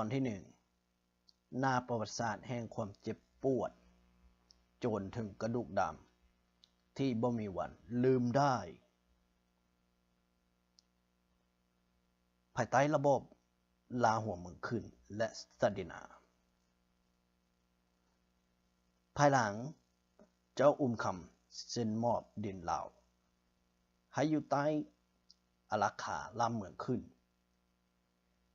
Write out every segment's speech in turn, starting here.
ຕອນທີໜຶ່ງ ໜ້າປະຫວັດສາດແຫ່ງຄວາມເຈັບປວດ ຈົນເຖິງກະດູກດຳ ທີ່ບໍ່ມີວັນລືມໄດ້ ພາຍໃຕ້ລະບອບລາຫົວເມືອງຂຶ້ນ ແລະ ສັກດິນາ. ພາຍຫຼັງເຈົ້າອຸມຄຳເຊັນມອບດິນລາວໃຫ້ຢູ່ໃຕ້ອາລັກຂາລ່າເມືອງຂຶ້ນ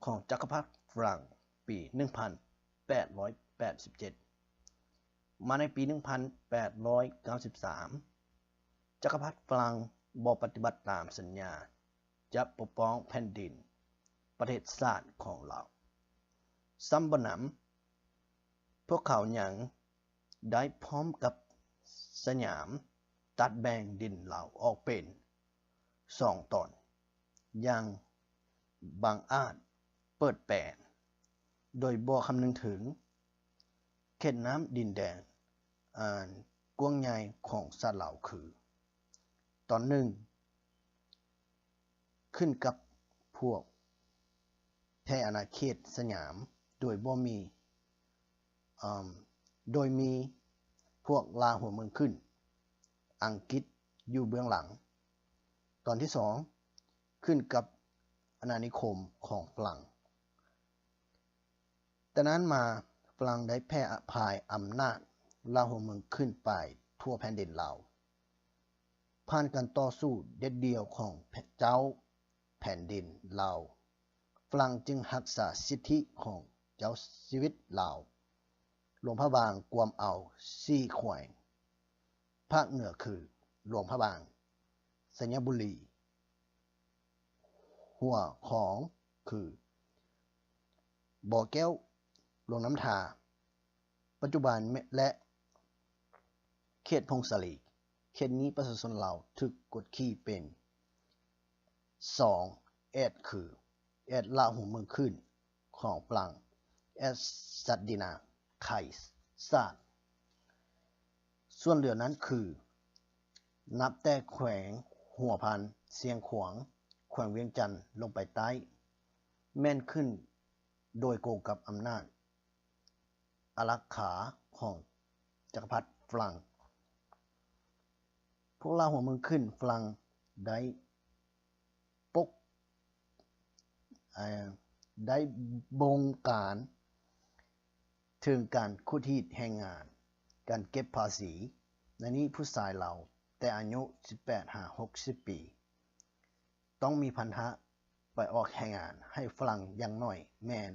ຂອງຈັກກະພັດຝຣັ່ງປີໜຶ່ງພັນແປດຮ້ອຍແປດສິບເຈັດ ມາໃນປີໜຶ່ງພັນແປດຮ້ອຍເກົ້າສິບສາມ ຈັກກະພັດຝຣັ່ງບໍ່ປະຕິບັດຕາມສັນຍາຈະປົກປ້ອງແຜ່ນດິນປະເທດຊາດຂອງລາວ. ຊ້ຳບໍ່ໜຳ, ພວກເຂົາຍັງ ໄດ້ພ້ອມກັບສະຫຍາມຕັດແບ່ງດິນລາວອອກເປັນສອງຕອນຢ່າງບັງອາດເປີດແປນ ໂດຍບໍ່ຄຳນຶງເຖິງເຂດນ້ຳດິນແດນອັນກວ້າງໃຫຍ່ຂອງຊາດລາວ ຄື ຕອນໜຶ່ງ ຂຶ້ນກັບພວກແຜ່ອານາເຂດສະຫຍາມ ໂດຍບໍ່ມີ ເອີ່ມ ໂດຍມີພວກລ່າຫົວເມືອງຂຶ້ນ ອັງກິດຢູ່ເບື້ອງຫຼັງ. ຕອນທີສອງ ຂຶ້ນກັບອານານິຄົມຂອງຝຣັ່ງ. ແຕ່ນັ້ນມາ ຝຣັ່ງໄດ້ແຜ່ພາຍອຳນາດລ່າຫົວເມືອງຂຶ້ນໄປທົ່ວແຜ່ນດິນລາວ. ຜ່ານການຕໍ່ສູ້ເດັດດ່ຽວຂອງເຈົ້າແຜ່ນດິນລາວ, ຝຣັ່ງຈຶ່ງຮັກສາສິດທິຂອງເຈົ້າຊີວິດລາວ. ຫຼວງພະບາງກວມເອົາສີ່ແຂວງ ພາກເໜືອຄື ຫຼວງພະບາງ, ໄຊຍະບູລີ, ຫົວຂອງຄື ບໍ່ແກ້ວ, ຫຼວງນ້ຳທາ ປັດຈຸບັນ ແລະ ເຂດຜົ້ງສາລີ. ເຂດນີ້ປະຊາຊົນລາວຖືກກົດຂີ່ເປັນສອງແອດ ຄື ແອດລ່າຫົວເມືອງຂຶ້ນຂອງຝຣັ່ງ, ແອດສັກດິນາ ໄຄສາດ. ສ່ວນເຫຼືອນັ້ນຄື ນັບແຕ່ແຂວງຫົວພັນ, ຊຽງຂວາງ, ແຂວງວຽງຈັນລົງໄປໃຕ້ ແມ່ນຂຶ້ນໂດຍກົງກັບອຳນາດອາລັກຂາຂອງຈັກກະພັດຝຣັ່ງ. ພວກລ່າຫົວເມືອງຂຶ້ນຝຣັ່ງໄດ້ປົກ ເອີ່ ໄດ້ບົງການເຖິງການຂູດຮີດແຮງງານ, ການເກັບພາສີ. ໃນນີ້ຜູ້ຊາຍລາວແຕ່ອາຍຸສິບແປດຫາຫົກສິບປີ ຕ້ອງມີພັນທະໄປອອກແຮງງານໃຫ້ຝຣັ່ງຢ່າງໜ້ອຍແມ່ນ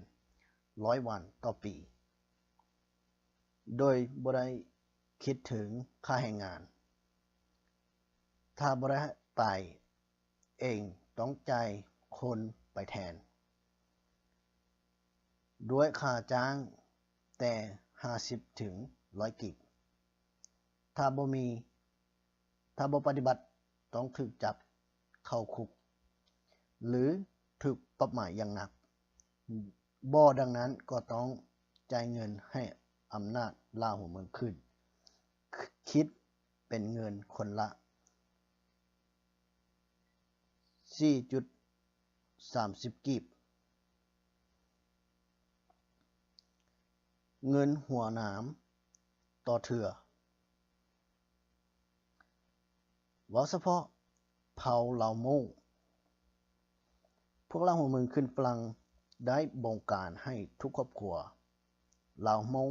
ຮ້ອຍວັນຕໍ່ປີ ໂດຍບໍ່ໄດ້ຄິດເຖິງຄ່າແຮງງານ. ຖ້າບໍ່ໄດ້ໄປເອງ, ຕ້ອງຈ່າຍຄົນໄປແທນ ດ້ວຍຄ່າຈ້າງແຕ່ຫ້າສິບເຖິງຮ້ອຍກີບ. ຖ້າບໍ່ມີ ຖ້າບໍ່ປະຕິບັດ ຕ້ອງຖືກຈັບເຂົ້າຄຸກ ຫຼື ຖືກປັບໃໝຢ່າງໜັກ. ບໍ່ດັ່ງນັ້ນກໍຕ້ອງຈ່າຍເງິນໃຫ້ອຳນາດລ່າຫົວເມືອງຂຶ້ນ, ຄິດເປັນເງິນຄົນລະສີ່ຈຸດສາມສິບກີບ, ເງິນຫົວໜາມຕໍ່ເທື່ອ. ເວົ້າສະເພາະເຜົ່າລາວມົ້ງ, ພວກລ່າຫົວເມືອງຂຶ້ນຝຣັ່ງໄດ້ບົງການໃຫ້ທຸກຄອບຄົວລາວມົ້ງ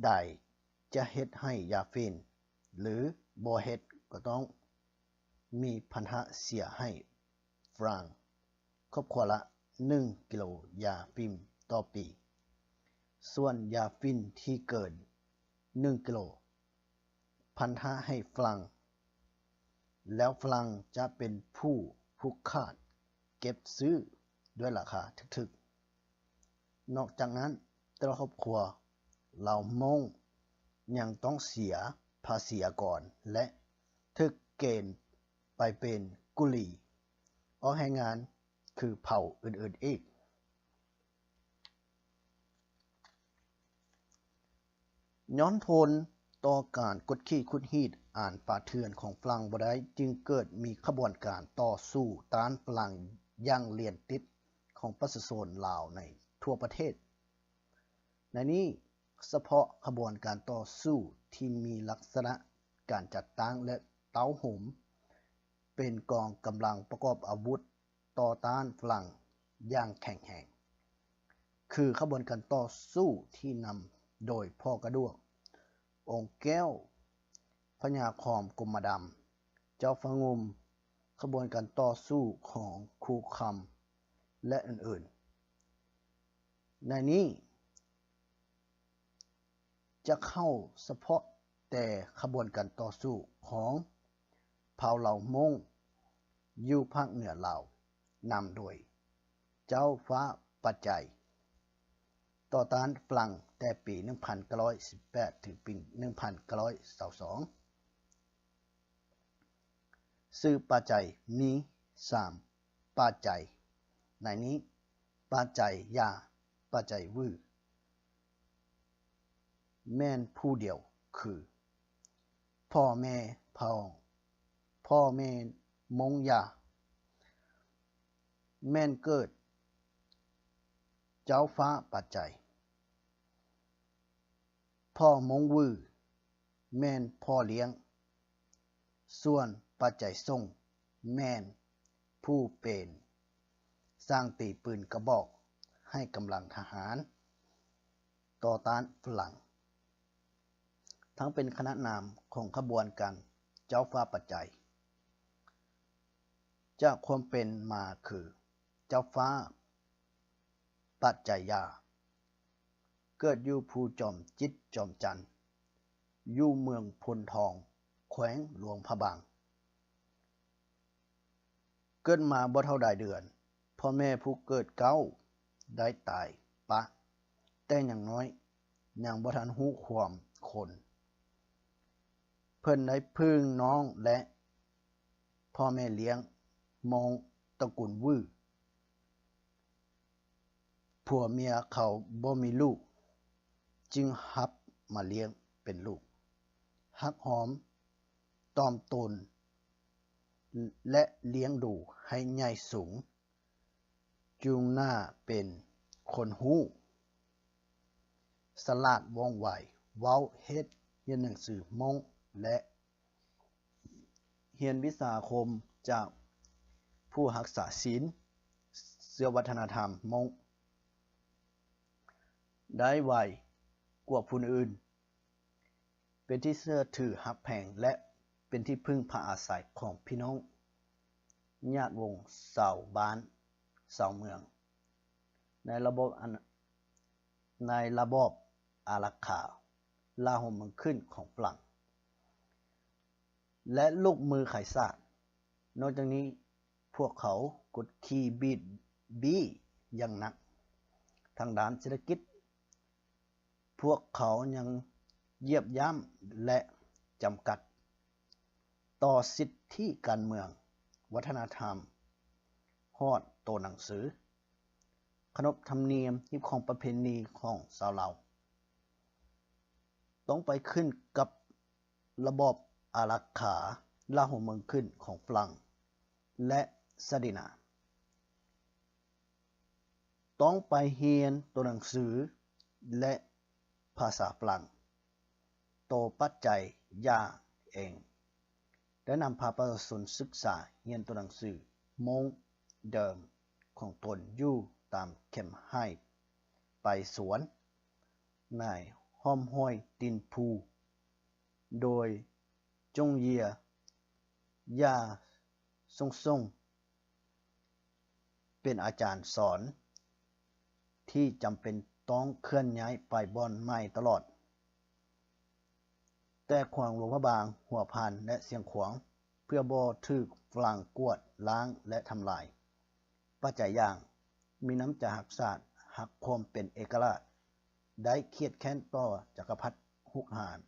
ໃດຈະເຮັດໃຫ້ຢາຝິ່ນ ຫຼື ບໍ່ເຮັດກໍຕ້ອງມີພັນທະເສຍໃຫ້ຝຣັ່ງ ຄອບຄົວລະໜຶ່ງກິໂລຢາຝິ່ນຕໍ່ປີ. ສ່ວນຢາຝິ່ນທີ່ເກີນໜຶ່ງກິໂລ ພັນທະໃຫ້ຝຣັ່ງ ແລ້ວຝຣັ່ງຈະເປັນຜູ້ຜູກຂາດເກັບຊື້ດ້ວຍລາຄາຖືກໆ. ນອກຈາກນັ້ນ, ແຕ່ລະຄອບຄົວລາວມົ້ງຍັງຕ້ອງເສຍພາສີອາກອນ ແລະ ຖືກເກນໄປເປັນກຸລີ ອອກແຮງງານຄືເຜົ່າອື່ນໆອີກ. ຍ້ອນທົນຕໍ່ການກົດຂີ່ຂູດຮີດອັນປ່າເຖື່ອນຂອງຝຣັ່ງບໍ່ໄດ້, ຈຶ່ງເກີດມີຂະບວນການຕໍ່ສູ້ຕ້ານຝຣັ່ງຢ່າງລຽນຕິດ. ຂອງປະຊາຊົນລາວໃນທົ່ວປະເທດ. ໃນນີ້ສະເພາະຂະບວນການຕໍ່ສູ້ທີ່ມີລັກສະນະການຈັດຕັ້ງ ແລະ ເຕົ້າໂຮມເປັນກອງກຳລັງປະກອບອາວຸດຕໍ່ຕ້ານຝຣັ່ງຢ່າງແຂງແຮງ ຄືຂະບວນການຕໍ່ສູ້ທີ່ນຳໂດຍພໍ່ກະດ້ວງ ອົງແກ້ວ ພະຍາຄອມກົມມະດຳ ເຈົ້າຟ້າງຸ່ມ ຂະບວນການຕໍ່ສູ້ຂອງຄູຄຳ ແລະ ອື່ນໆ. ໃນນີ້ຈະເວົ້າສະເພາະແຕ່ຂະບວນການຕໍ່ສູ້ຂອງເຜົ່າລາວມົ້ງຢູ່ພາກເໜືອລາວ ນຳໂດຍເຈົ້າຟ້າປາໄຈ ຕໍ່ຕ້ານຝຣັ່ງແຕ່ປີໜຶ່ງພັນເກົ້າຮ້ອຍສິບແປດ ເຖິງປີໜຶ່ງພັນເກົ້າຮ້ອຍຊາວສອງ. ຊື່ປາໄຈມີສາມປາໄຈ ໃນນີ້ປາໄຈຢາ ປາໄຈວື ແມ່ນຜູ້ດຽວ ຄື ພໍ່ແມ່ພອງ ພໍ່ແມ່ມົ້ງຢາ ແມ່ນເກີດເຈົ້າຟ້າປາໄຈ. ພໍ່ມົ້ງວື ແມ່ນພໍ່ລ້ຽງ, ສ່ວນປາໄຈສົງ ແມ່ນຜູ້ເປັນຊ່າງຕີປືນກະບອກໃຫ້ກຳລັງທະຫານຕໍ່ຕ້ານຝຣັ່ງ, ທັງເປັນຂະນະນາມຂອງຂະບວນການເຈົ້າຟ້າປາໄຈ. ຈາກຄວາມເປັນມາຄື ເຈົ້າຟ້າປາໄຈຢາ ເກີດຢູ່ພູຈອມຈິດ ຈອມຈັນ ຢູ່ເມືອງໂພນທອງ ແຂວງຫຼວງພະບາງ. ເກີດມາບໍ່ເທົ່າດາຍເດືອນ, ພໍ່ແມ່ຜູ້ເກີດເກົ້າໄດ້ຕາຍປະແຕ່ຍັງນ້ອຍ, ຍັງບໍ່ທັນຮູ້ຄວາມຄົນ. ເພິ່ນໄດ້ເພິ່ງນ້ອງ ແລະ ພໍ່ແມ່ລ້ຽງ ມົ້ງຕະກຸນວື. ຜົວເມຍເຂົາບໍ່ມີລູກ, ຈຶ່ງຮັບມາລ້ຽງເປັນລູກ, ຮັກຫອມຕອມຕົນ ແລະ ລ້ຽງດູໃຫ້ໃຫຍ່ສູງ, ຈູງໜ້າເປັນຄົນຮູ້, ສະຫຼາດວ່ອງໄວ, ເວົ້າ, ເຮັດ, ຮຽນໜັງສືມົ້ງ ແລະ ຮຽນວິຊາອາຄົມຈາກຜູ້ຮັກສາສິນ, ເຊື່ອວັດທະນະທຳມົ້ງໄດ້ໄວກວ່າຜູ້ອື່ນ, ເປັນທີ່ເຊື່ອຖືຮັກແພງ ແລະ ເປັນທີ່ເພິ່ງພາອາໄສຂອງພີ່ນ້ອງຍາດວົງຊາວບ້ານຊາວເມືອງ ໃນລະບອບອັນ ໃນລະບອບອາລັກຂາລ່າຫົວເມືອງຂຶ້ນຂອງຝຣັ່ງ ແລະ ລູກມືຂາຍຊາດ. ນອກຈາກນີ້, ພວກເຂົາກົດຂີ່ບີດບີຢ່າງໜັກທາງດ້ານເສດຖະກິດ. ພວກເຂົາຍັງຢຽບຢ່ຳ ແລະ ຈຳກັດຕໍ່ສິດທິການເມືອງ, ວັດທະນະທຳ, ຮອດໂຕໜັງສື, ຂະໜົບທຳນຽມ, ຮີດຄອງປະເພນີຂອງຊາວລາວ ຕ້ອງໄປຂຶ້ນກັບລະບອບອາລັກຂາລ່າຫົວເມືອງຂຶ້ນຂອງຝຣັ່ງ ແລະ ສະດີນາ. ຕ້ອງໄປຮຽນຕົວໜັງສື ແລະ ພາສາຝຣັ່ງ. ໂຕປາໄຈຢາເອງ ໄດ້ນຳພາປະຊາຊົນສຶກສາຮຽນຕົວໜັງສືມົ້ງເດີມຂອງຕົນຢູ່ຕາມແຄມໄຮ່ປາຍສວນ ໃນຫ້ອມຫ້ວຍຕີນພູ ໂດຍ ຈົງເຢຍ ຢາ ຊົງຊົງ ເປັນອາຈານສອນທີ່ຈຳເປັນຕ້ອງເຄື່ອນຍ້າຍໄປບ່ອນໃໝ່ຕະຫຼອດ. ແຕ່ແຂວງຫຼວງພະບາງ, ຫົວພັນ ແລະ ຊຽງຂວາງ ເພື່ອບໍ່ຖືກຝຣັ່ງກວາດລ້າງ ແລະ ທຳລາຍ, ປາໄຈຢາງມີນ້ຳໃຈຮັກຊາດ, ຮັກຄວາມເປັນເອກະລາດ, ໄດ້ຄຽດແຄ້ນຕໍ່ຈັກກະພັດຮຸກຮານ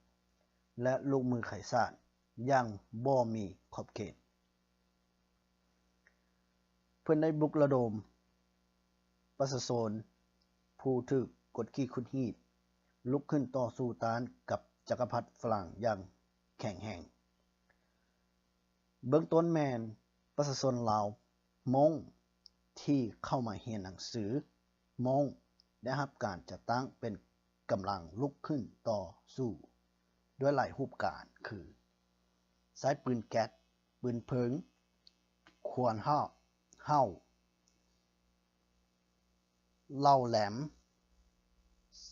ແລະ ລູກມືຂາຍຊາດຢ່າງບໍ່ມີຂອບເຂດ. ເພິ່ນໄດ້ປຸກລະດົມປະຊາຊົນຜູ້ຖືກກົດຂີ່ຂູດຮີດ ລຸກຂຶ້ນຕໍ່ສູ້ຕ້ານກັບຈັກກະພັດຝຣັ່ງຢ່າງແຂງແຮງ. ເບື້ອງຕົ້ນແມ່ນປະຊາຊົນລາວມົ້ງ ທີ່ເຂົ້າມາຮຽນໜັງສືໂມ້ງ ໄດ້ຮັບການຈັດຕັ້ງເປັນກຳລັງລຸກຂຶ້ນຕໍ່ສູ້ດ້ວຍຫຼາຍຮູບການ ຄື ໃຊ້ປືນແກັສ, ປືນເພີງ, ຂວານເຫົ້າ, ເຫົ້າ, ເຫຼົ່າແຫຼມ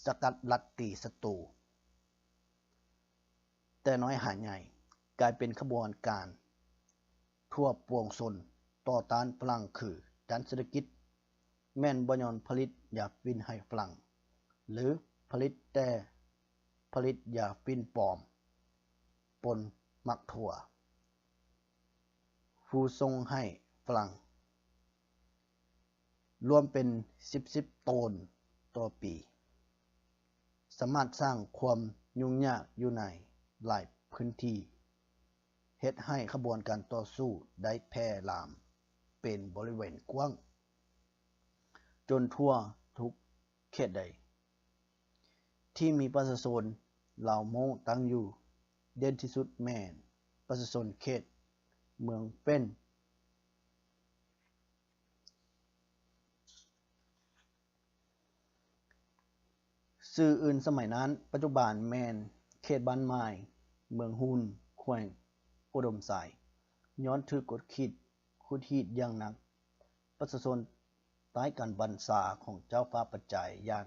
ສະກັດລັດຕີສັດຕູ ແຕ່ນ້ອຍຫາໃຫຍ່ ກາຍເປັນຂະບວນການທົ່ວປວງຊົນຕໍ່ຕ້ານຝຣັ່ງ ຄື ດ້ານເສດຖະກິດ ແມ່ນບໍ່ຍ້ອນຜະລິດຢາຝິ່ນໃຫ້ຝຣັ່ງ ຫຼື ຜະລິດແຕ່ ຜະລິດຢາຝິ່ນປອມປົນໝາກຖົ່ວ ຜູ້ສົ່ງໃຫ້ຝຣັ່ງ ລວມເປັນສິບສິບໂຕນຕໍ່ປີ ສາມາດສ້າງຄວາມຫຍຸ້ງຍາກຢູ່ໃນຫຼາຍພື້ນທີ່ ເຮັດໃຫ້ຂະບວນການຕໍ່ສູ້ໄດ້ແຜ່ລາມເປັນບໍລິເວນກວ້າງ ຈົນທົ່ວທຸກເຂດໃດ ທີ່ມີປະຊາຊົນລາວໂມ້ງຕັ້ງຢູ່, ເດັ່ນທີ່ສຸດແມ່ນປະຊາຊົນເຂດເມືອງເປັ່ນ ຊື່ອື່ນສະໄໝນັ້ນ, ປັດຈຸບັນແມ່ນເຂດບ້ານໝາຍ, ເມືອງຮຸນ, ແຂວງອຸດົມໄຊ. ຍ້ອນຖືກກົດຂີ່ດຂູດຮີດຢ່າງໜັກ, ປະຊາຊົນໃຕ້ການບັນຊາຂອງເຈົ້າຟ້າປັດໄຈຢາງ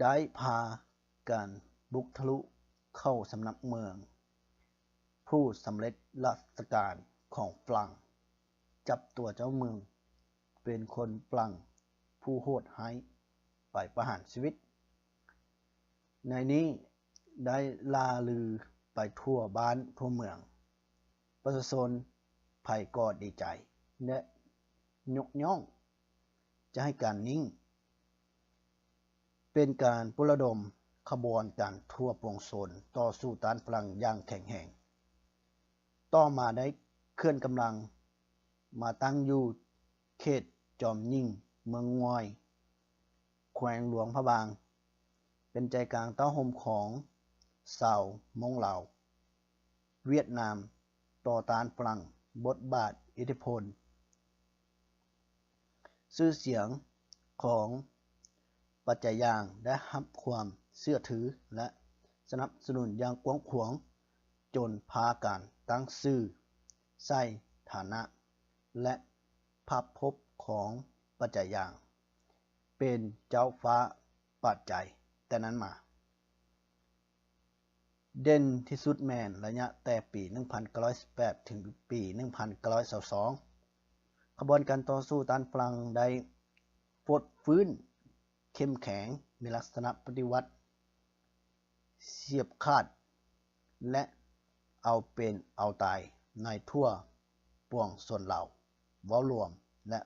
ໄດ້ພາກັນບຸກທະລຸເຂົ້າສຳນັກເມືອງ. ຜູ້ສຳເລັດລາຊະການຂອງຝຣັ່ງຈັບຕົວເຈົ້າເມືອງເປັນຄົນຝຣັ່ງຜູ້ໂຫດຮ້າຍໄປປະຫານຊີວິດ. ໃນນີ້ໄດ້ລ່າລືໄປທົ່ວບ້ານທົ່ວເມືອງ. ປະຊາຊົນໃຜກໍດີໃຈ ແລະ ຍົກຍ້ອງຈະໃຫ້ການນີ້ ເປັນການປຸກລະດົມຂະບວນການທົ່ວປວງຊົນຕໍ່ສູ້ຕ້ານຝຣັ່ງຢ່າງແຂງແຮງ. ຕໍ່ມາໄດ້ເຄື່ອນກຳລັງມາຕັ້ງຢູ່ເຂດຈອມຍິງ ເມືອງງ່ວຍ ແຂວງຫຼວງພະບາງ, ເປັນໃຈກາງເຕົ້າໂຮມຂອງຊາວມົ້ງລາວ ຫວຽດນາມຕໍ່ຕ້ານຝຣັ່ງ. ບົດບາດ, ອິດທິພົນ, ຊື່ສຽງຂອງປັດໄຈຢາງໄດ້ຮັບຄວາມເຊື່ອຖື ແລະ ສະໜັບສະໜູນຢ່າງກວ້າງຂວາງ ຈົນພາກັນຕັ້ງຊື່ໃສ່ຖານະ ແລະ ພາບພົບຂອງປັດໄຈຢາງ ເປັນເຈົ້າຟ້າປັດໄຈແຕ່ນັ້ນມາ. ເດັ່ນທີ່ສຸດແມ່ນໄລຍະແຕ່ປີໜຶ່ງພັນເກົ້າຮ້ອຍສິບແປດ ເຖິງປີໜຶ່ງພັນເກົ້າຮ້ອຍຊາວສອງ ຂະບວນການຕໍ່ສູ້ຕ້ານຝຣັ່ງໄດ້ຟົດຟື້ນເຂັ້ມແຂງ, ມີລັກສະນະປະຕິວັດ ສຽບຂາດ ແລະ ເອົາເປັນເອົາຕາຍໃນທົ່ວປວງຊົນລາວເວົ້າລວມ ແລະ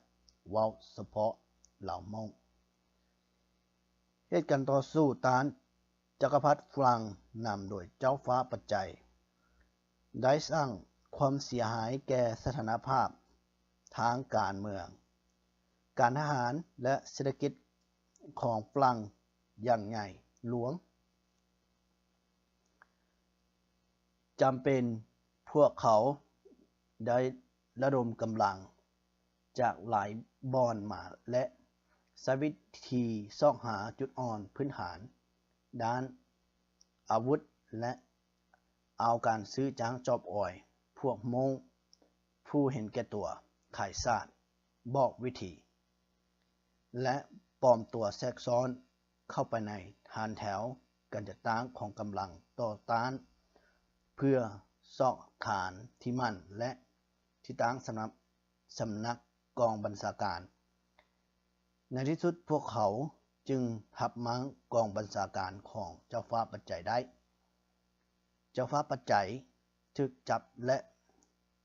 ເວົ້າສະເພາະລາວມົ້ງ. ເຫດການຕໍ່ສູ້ຕ້ານຈັກກະພັດຝຣັ່ງນຳໂດຍເຈົ້າຟ້າປັດໄຈ ໄດ້ສ້າງຄວາມເສຍຫາຍແກ່ສະຖານະພາບທາງການເມືອງ, ການທະຫານ ແລະ ເສດຖະກິດຂອງຝຣັ່ງຢ່າງໃຫຍ່ຫຼວງ. ຈຳເປັນພວກເຂົາໄດ້ລະດົມກຳລັງຈາກຫຼາຍບ່ອນມາ ແລະ ໃຊ້ວິທີຊອກຫາຈຸດອ່ອນພື້ນຖານດ້ານອາວຸດ ແລະ ເອົາການຊື້ຈ້າງຈອບອອຍພວກໂມ້ງ ຜູ້ເຫັນແກ່ຕົວ, ຂາຍຊາດ, ບອກວິທີ ແລະ ປອມຕົວແຊກຊ້ອນເຂົ້າໄປໃນຖານແຖວການຈັດຕັ້ງຂອງກຳລັງຕໍ່ຕ້ານ ເພື່ອຊອກຄານທີ່ໝັ້ນ ແລະ ທີ່ຕັ້ງສຳລັບສຳນັກກອງບັນຊາການ. ໃນທີ່ສຸດພວກເຂົາຈຶ່ງຮັບມ້າງກອງບັນຊາການຂອງເຈົ້າຟ້າປັດໄຈໄດ້. ເຈົ້າຟ້າປັດໄຈຖືກຈັບ ແລະ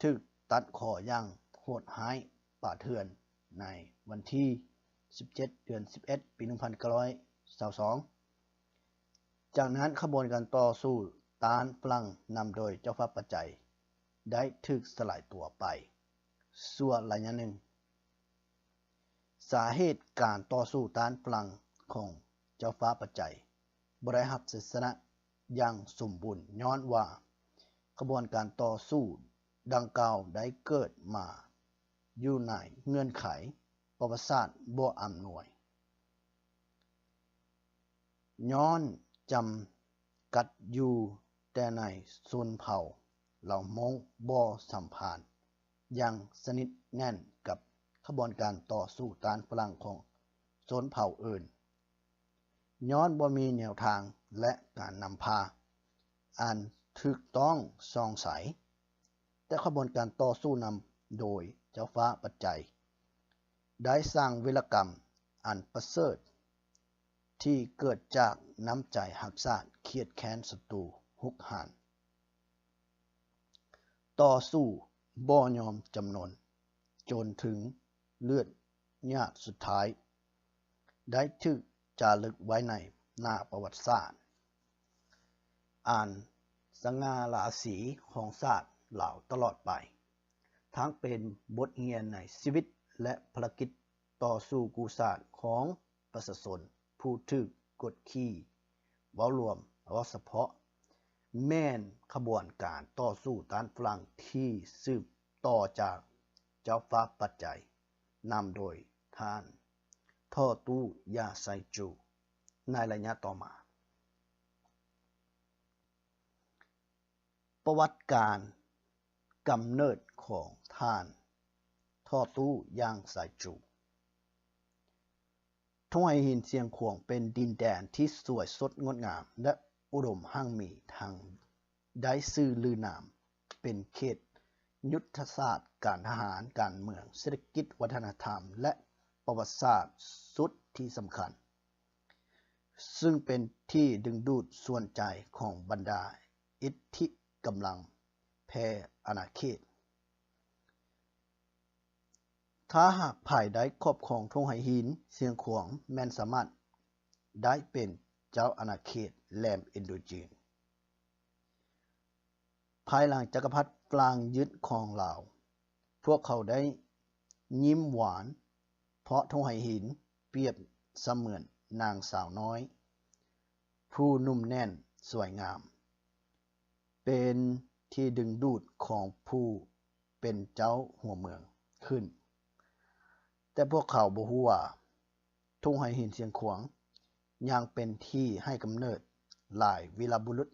ຖືກຕັດຄໍຢ່າງໂຫດຮ້າຍປ່າເຖື່ອນໃນວັນທີສິບເຈັດ ເດືອນສິບເອັດ ປີໜຶ່ງພັນເກົ້າຮ້ອຍຊາວສອງ. ຈາກນັ້ນຂະບວນການຕໍ່ສູ້ຕ້ານຝຣັ່ງນຳໂດຍເຈົ້າຟ້າປັດໄຈໄດ້ຖືກສະຫຼາຍຕົວໄປຊົ່ວໄລຍະໜຶ່ງ. ສາເຫດການຕໍ່ສູ້ຕ້ານຝຣັ່ງຂອງເຈົ້າຟ້າປັດໄຈບໍ່ໄດ້ຮັບໄຊຊະນະຢ່າງສົມບູນ ຍ້ອນວ່າຂະບວນການຕໍ່ສູ້ດັ່ງກ່າວໄດ້ເກີດມາ ຢູ່ໃນເງື່ອນໄຂປະຫວັດສາດບໍ່ອຳນວຍ. ຍ້ອນຈຳກັດຢູ່ແຕ່ໃນຊົນເຜົ່າລາວມົ້ງ ບໍ່ສຳພັນຢ່າງສະໜິດແໜ້ນກັບຂະບວນການຕໍ່ສູ້ຕ້ານຝຣັ່ງຂອງຊົນເຜົ່າອື່ນ. ຍ້ອນບໍ່ມີແນວທາງ ແລະ ການນຳພາອັນຖືກຕ້ອງຊ່ອງໃສ, ແຕ່ຂະບວນການຕໍ່ສູ້ນຳໂດຍເຈົ້າຟ້າປັດໄຈ ໄດ້ສ້າງວິລະກຳອັນປະເສີດ ທີ່ເກີດຈາກນ້ຳໃຈຮັກຊາດ ຄຽດແຄ້ນສັດຕູຮຸກຮານ. ຕໍ່ສູ້ບໍ່ຍອມຈຳນົນ ຈົນເຖິງເລືອດຫຍາດສຸດທ້າຍ ໄດ້ຖືກຈາລຶກໄວ້ໃນໜ້າປະຫວັດສາດອັນສະຫງ່າລາສີຂອງຊາດລາວຕະຫຼອດໄປ, ທັງເປັນບົດຮຽນໃນຊີວິດ ແລະ ພາລະກິດຕໍ່ສູ້ກູ້ຊາດຂອງ ປະຊາຊົນຜູ້ຖືກກົດຂີ່. ເວົ້າລວມ, ເວົ້າສະເພາະ, ແມ່ນຂະບວນການຕໍ່ສູ້ຕ້ານຝຣັ່ງທີ່ສືບຕໍ່ຈາກເຈົ້າຟ້າປັດໄຈ ນຳໂດຍທ່ານທໍ່ຕູ້ຢາໄຊຈູ ໃນໄລຍະຕໍ່ມາ. ປະຫວັດການກຳເນີດຂອງທ່ານທໍ່ຕູ້ຢາໄຊຈູ. ທົ່ງໄຫຫີນຊຽງຂວາງເປັນດິນແດນທີ່ສວຍສົດງົດງາມ ແລະ ອຸດົມຮັ່ງມີ, ທັງໄດ້ຊື່ລືນາມເປັນເຂດຍຸດທະສາດ, ການທະຫານ, ການເມືອງ, ເສດຖະກິດ, ວັດທະນະທຳ ແລະ ປະຫວັດສາດສຸດທີ່ສຳຄັນ, ຊຶ່ງເປັນທີ່ດຶງດູດສວນໃຈຂອງບັນດາອິດທິກຳລັງແຜ່ອານາເຂດ. ຖ້າຫາກໃຜໄດ້ຄອບຄອງທົ່ງໄຫຫີນຊຽງຂວາງ ແມ່ນສາມາດໄດ້ເປັນເຈົ້າອານາເຂດແຫຼມອິນໂດຈີນ. ພາຍຫຼັງຈັກກະພັດຝຣັ່ງຍຶດຄອງລາວ, ພວກເຂົາໄດ້ຍິ້ມຫວານ ເພາະທົ່ງໄຫຫີນປຽບສະເໝືອນນາງສາວນ້ອຍ ຜູ້ໜຸ່ມແໜ້ນສວຍງາມ ເປັນທີ່ດຶງດູດຂອງຜູ້ເປັນເຈົ້າຫົວເມືອງຂຶ້ນ. ແຕ່ພວກເຂົາບໍ່ຮູ້ວ່າ ທົ່ງໄຫຫີນຊຽງຂວາງຍັງເປັນທີ່ໃຫ້ກຳເນີດຫຼາຍວີລະບຸລຸດ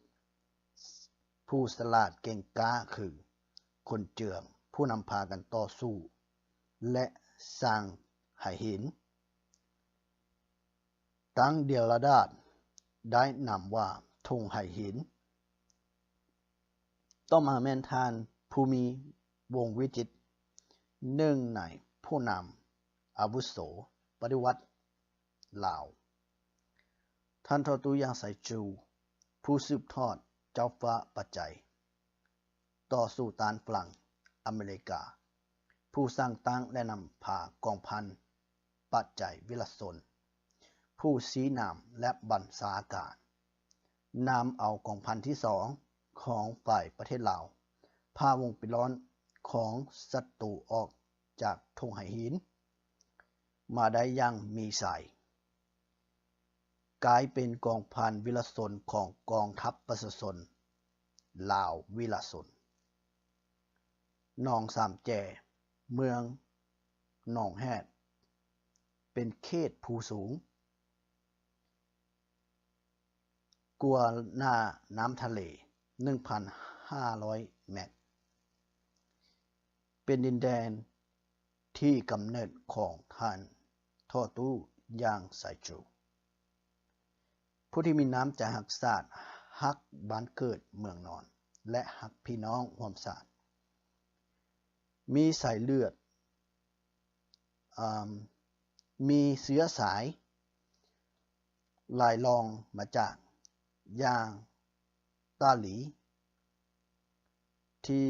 ຜູ້ສະຫຼາດເກັ່ງກ້າ ຄື ຂົນເຈືອງ ຜູ້ນຳພາກັນຕໍ່ສູ້ ແລະ ຊ່າງໄຫຫີນ. ຕັ້ງດຽວລະດາດໄດ້ນາມວ່າທົ່ງໄຫຫີນ. ຕໍ່ມາແມ່ນທ່ານ ພູມີ ວົງວິຈິດ, ໜຶ່ງໃນຜູ້ນຳອາວຸໂສປະຕິວັດລາວ. ທ່ານທໍ່ຕູ້ຢາໄຊຈູ ຜູ້ສືບທອດເຈົ້າຟ້າປັດໄຈ ຕໍ່ສູ້ຕ້ານຝຣັ່ງອາເມລິກາ, ຜູ້ສ້າງຕັ້ງ ແລະ ນຳພາກອງພັນປັດໄຈວິລະຊົນ, ຜູ້ຊີ້ນຳ ແລະ ບັນຊາການ, ນຳເອົາກອງພັນທີສອງຂອງຝ່າຍປະເທດລາວ ຜ່າວົງປິດລ້ອມຂອງສັດຕູອອກຈາກທົ່ງໄຫຫີນມາໄດ້ຢ່າງມີໄຊ. ກາຍເປັນກອງພັນວິລະຊົນຂອງກອງທັບປະຊາຊົນລາວວິລະຊົນ. ໜອງສາມແຈ, ເມືອງໜອງແຮດ ເປັນເຂດພູສູງກວ່າໜ້ານ້ຳທະເລໜຶ່ງພັນຫ້າຮ້ອຍແມັດ, ເປັນດິນແດນ ທີ່ກຳເນີດຂອງທ່ານທໍ່ຕູ້ຢາງໄຊຈູ, ຜູ້ທີ່ມີນ້ຳໃຈຮັກຊາດ, ຮັກບ້ານເກີດເມືອງນອນ ແລະ ຮັກພີ່ນ້ອງຮ່ວມຊາດ, ມີສາຍເລືອດ, ອາ, ມີເຊື້ອສາຍຫຼາຍລ່ອງມາຈາກຢ່າງຕາຫຼີ ທີ່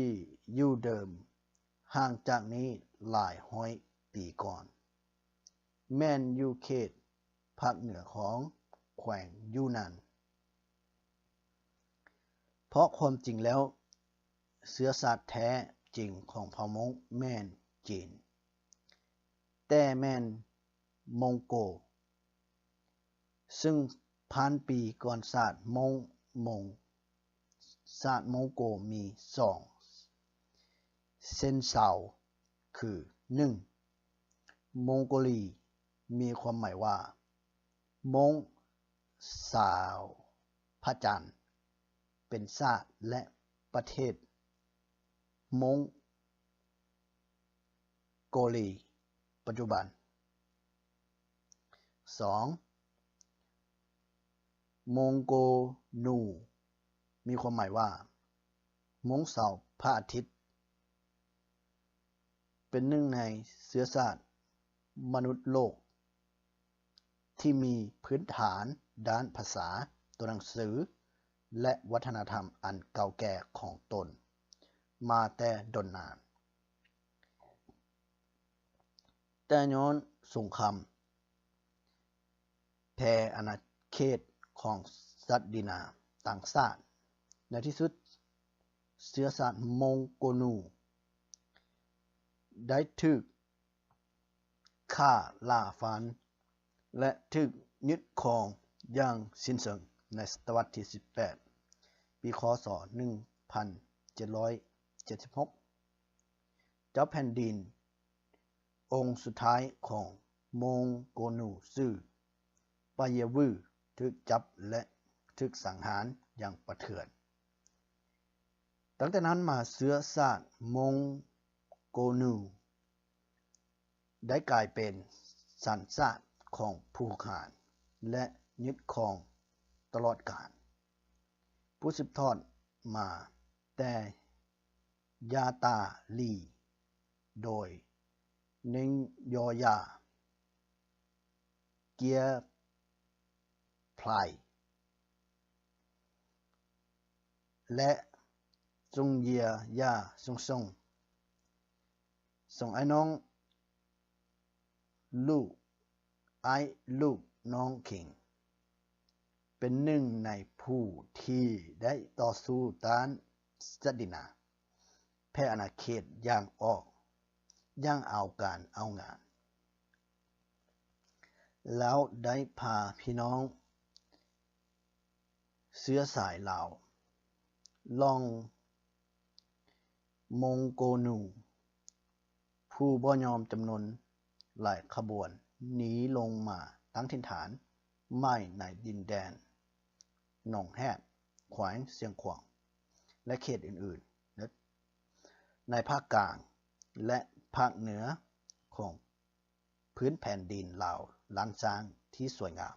ຢູ່ເດີມຫ່າງຈາກນີ້ຫຼາຍຮ້ອຍປີກ່ອນ, ແມ່ນຢູ່ເຂດພາກເໜືອຂອງແຂວງຢູນານ. ເພາະຄວາມຈິງແລ້ວ ເຊື້ອຊາດແທ້ຈິງຂອງເຜົ່າມົ້ງແມ່ນຈີນ, ແຕ່ແມ່ນມົງໂກ, ຊຶ່ງພັນປີກ່ອນຊາດມົງ, ມົງ, ຊາດມົງໂກມີສອງເຊັ່ນເຊົາ ຄື ໜຶ່ງ ມົງໂກລີ ມີຄວາມໝາຍວ່າ ມົ້ງຊາວພະຈັນ ເປັນຊາດ ແລະ ປະເທດມົງໂກລີປັດຈຸບັນ. ສອງ ມົງໂກນູ ມີຄວາມໝາຍວ່າ ມົ້ງຊາວພະອາທິດ ເປັນໜຶ່ງໃນເຊື້ອຊາດມະນຸດໂລກ ທີ່ມີພື້ນຖານດ້ານພາສາ, ຕົວໜັງສື ແລະ ວັດທະນະທຳອັນເກົ່າແກ່ຂອງຕົນມາແຕ່ດົນນານ. ແຕ່ຍ້ອນສົງຄາມ ແຜ່ອານາເຂດຂອງສັກດິນາຕ່າງຊາດ, ໃນທີ່ສຸດເຊື້ອຊາດມົງໂກນູ ໄດ້ຖືກຂ້າລ້າຟັນ ແລະ ຖືກຍຶດຄອງຢ່າງສິ້ນເຊີງໃນສະຕະວັດທີສິບແປດ ປີ ຄ.ສ. ໜຶ່ງພັນເຈັດຮ້ອຍເຈັດສິບຫົກ. ເຈົ້າແຜ່ນດິນອົງສຸດທ້າຍຂອງມົງໂກນູ ຊື່ ປາເຢວື ຖືກຈັບ ແລະ ຖືກສັງຫານຢ່າງປະເຖື່ອນ. ຕັ້ງແຕ່ນັ້ນມາເຊື້ອຊາດມົງໂກນູ ໄດ້ກາຍເປັນສັນຊາດຂອງຜູ້ຮຸກຮານ ແລະ ຍຶດຄອງຕະຫຼອດການ. ຜູ້ສືບທອດມາແຕ່ຢາຕາລີ ໂດຍ ເນັງຍໍຢາ ເກຍພລາຍ ແລະ ຈົງເຢຍຢາ ຊົງຊົງ ສອງອ້າຍນ້ອງ ລູກອ້າຍລູກນ້ອງຄິງ ເປັນໜຶ່ງໃນຜູ້ທີ່ໄດ້ຕໍ່ສູ້ຕ້ານສັກດິນາ ແຜ່ອານາເຂດຢ່າງອອກ ຢ່າງເອົາການເອົາງານ. ລາວໄດ້ພາພີ່ນ້ອງເຊື້ອສາຍລາວ ລ່ອງມົງໂກນູ ຜູ້ບໍ່ຍອມຈຳນົນຫຼາຍຂະບວນ ໜີລົງມາຕັ້ງຖິ່ນຖານໃໝ່ໃນດິນແດນໜອງແຮດ ແຂວງຊຽງຂວາງ ແລະ ເຂດອື່ນໆ ໃນພາກກາງ ແລະ ພາກເໜືອຂອງພື້ນແຜ່ນດິນລາວລ້ານຊ້າງທີ່ສວຍງາມ